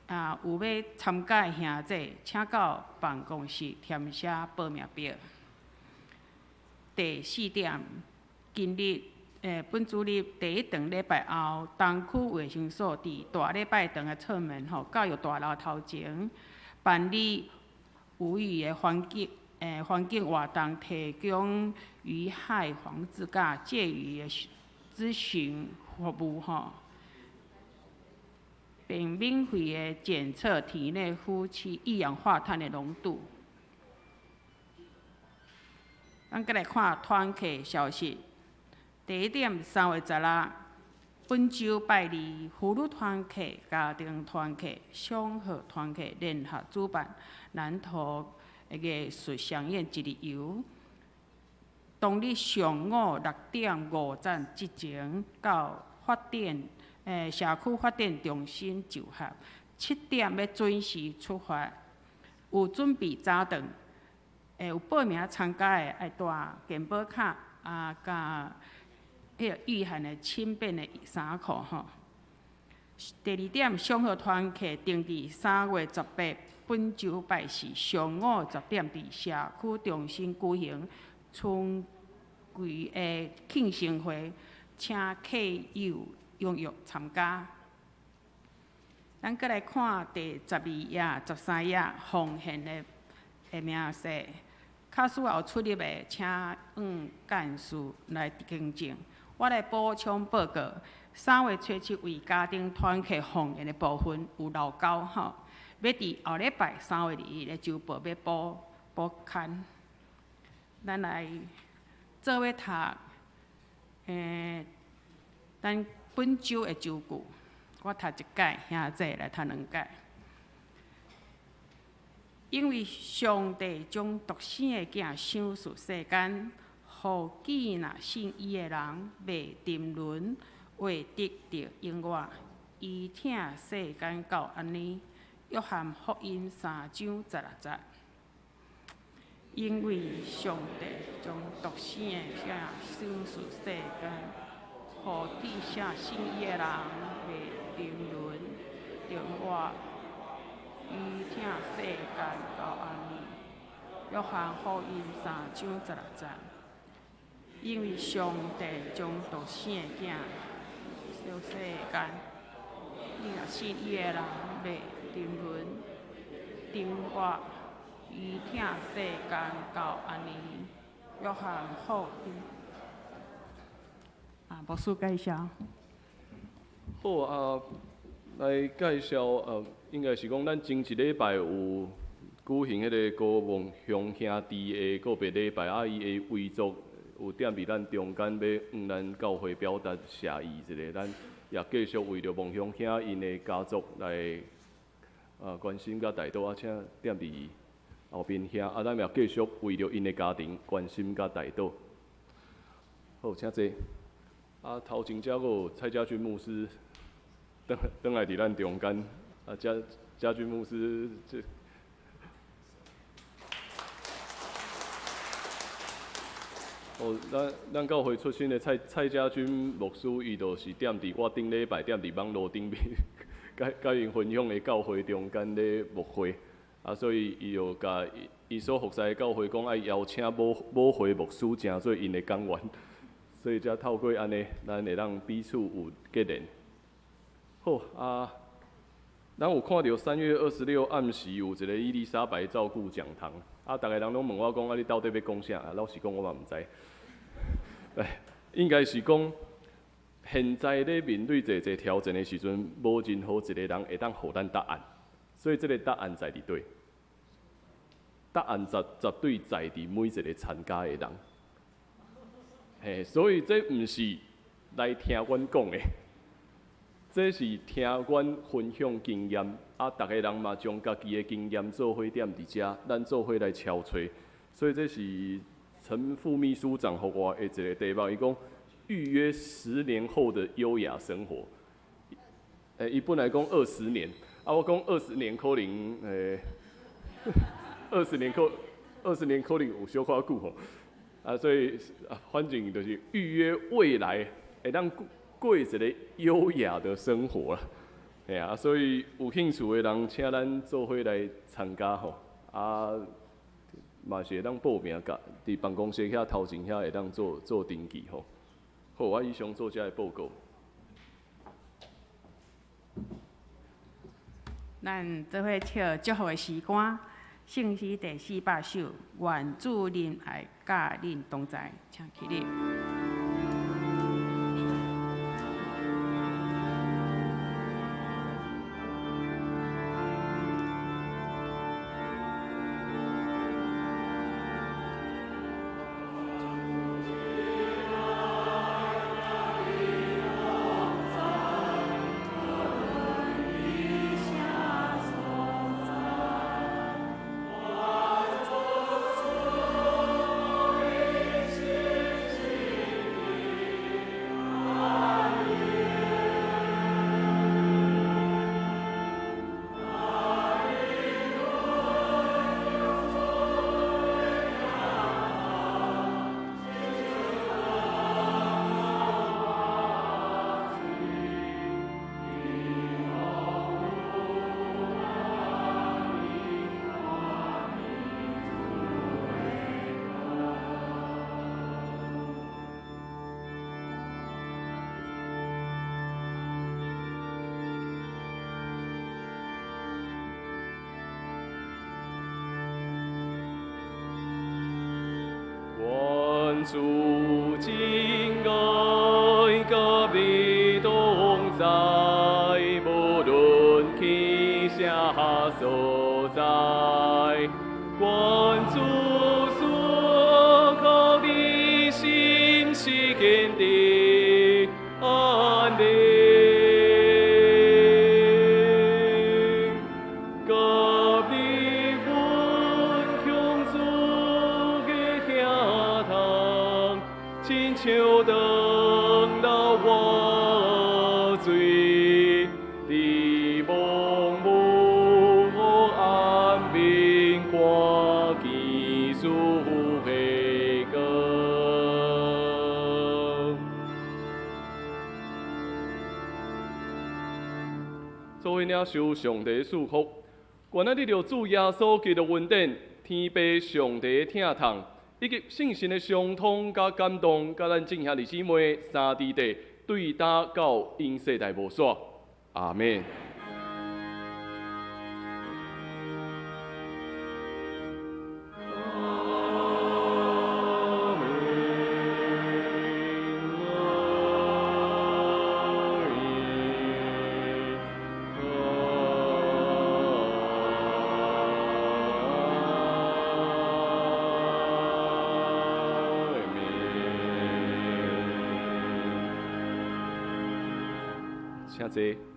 啊，有欲參加的兄弟，請到辦公室填寫報名表。第四點，今日本主日第一堂禮拜後，東區衛生所佇大禮拜堂的側門吼，教育大樓頭前辦理無魚的環境活動，提供魚害防治佮戒魚的諮詢服務吼，並免費的檢測體內呼氣一氧化碳的濃度。咱閣來看團契消息。第一點，3月16，本週拜二，婦女團契、家庭團契、祥和團契聯合主辦南投藝術雙演一日遊。當日上午6點5站之前到發展社區發展中心集合，7點欲準時出發，有準備早頓。有報名參加的愛帶健保卡啊，佮彼个御寒的輕便的衫褲吼。第二點，祥和團契定佇3月18，本週拜四上午10點，佇社區中心舉行春季的慶生會，請客友踴躍參加。咱閣來看第12頁、13頁奉獻的明細，較需要出入的，請向幹事來更正。我來補充報告，3月初7為家庭團契奉獻的部分有漏交吼，欲佇後禮拜3月21的週報欲補刊。咱來做伙讀，咱本週的週句，我讀一擺，兄弟來讀兩擺。因為上帝將獨生的囝賞賜世間，予見若信伊的人袂沉淪，會得著永活。伊疼世間到按呢，約翰福音3章16節。因為上帝將獨生的囝賞賜世間，予見若信伊的人袂沉淪，得永活。伊疼世間到按呢，約翰福音3章16節。因為上帝將獨生的囝賞世間，你若信伊的人袂沉淪，得永活。伊疼世間到按呢，約翰福音。啊，牧師介紹。好啊，來介紹應該是講咱前一禮拜有舉行彼个高望鄉兄弟的告別禮拜，啊，伊的遺族有踮佇咱中間，欲向咱教會表達謝意一下，咱也繼續為著望鄉兄𪜶的家族來關心佮代禱，啊，請踮佇後邊遐，啊，咱也繼續為著𪜶的家庭關心佮代禱。好，請坐。啊，頭前遮閣有蔡家軍牧師，轉轉來佇咱中間。啊，家軍牧師，這。哦，咱教會出身的蔡家軍牧師，伊就是踮佇我頂禮拜踮佇網路頂面，佮𪜶分享的教會中間咧牧會，啊，所以伊就共伊所服侍的教會講，愛邀請母會牧師成做𪜶的講員，所以才透過按呢，咱會當彼此有結連。好啊，咱有看著3月26暗時有一个伊麗莎白照顧講堂，啊，逐个人攏問我講，啊，你到底欲講啥？啊，老實講，我嘛毋知。來，應該是講，現在咧面對濟濟挑戰的時陣，無任何一個人會當予咱答案，所以這个答案在佇佗？答案絕對在佇每一個參加的人。嘿，所以這毋是來聽阮講的，這是聽阮分享經驗，啊，逐個人嘛將家己的經驗做伙踮佇遮，咱做伙來敲揣，所以這是陳副秘書長予我的一個題目，伊講預約10年後的優雅生活。伊本來講20年，啊，我講二十年可能，二十年可能有小可久吼，啊，所以啊，反正就是預約未來會當過一個優雅的生活啦。嘿啊，所以有興趣的人，請咱做伙來參加吼，啊，嘛是會當報名，共佇辦公室遐頭前遐會當做登記吼。好，我以上做這个報告。咱做伙唱祝福的詩歌，聖詩第400首，願主仁愛佮恁同在，請起立。願主真愛佮你同在，無論去啥所在。願主賜予你心思堅定安寧，佮你分享主的疼痛，親像長老活水，佇茫無暗暝看見主的光。做伙領受上帝賜福，願咱得著主耶穌基督恩典、天父上帝疼痛，以及聖神的相通佮感動，佮咱眾兄弟姊妹三弟弟對今到永世代無散。阿們。請坐。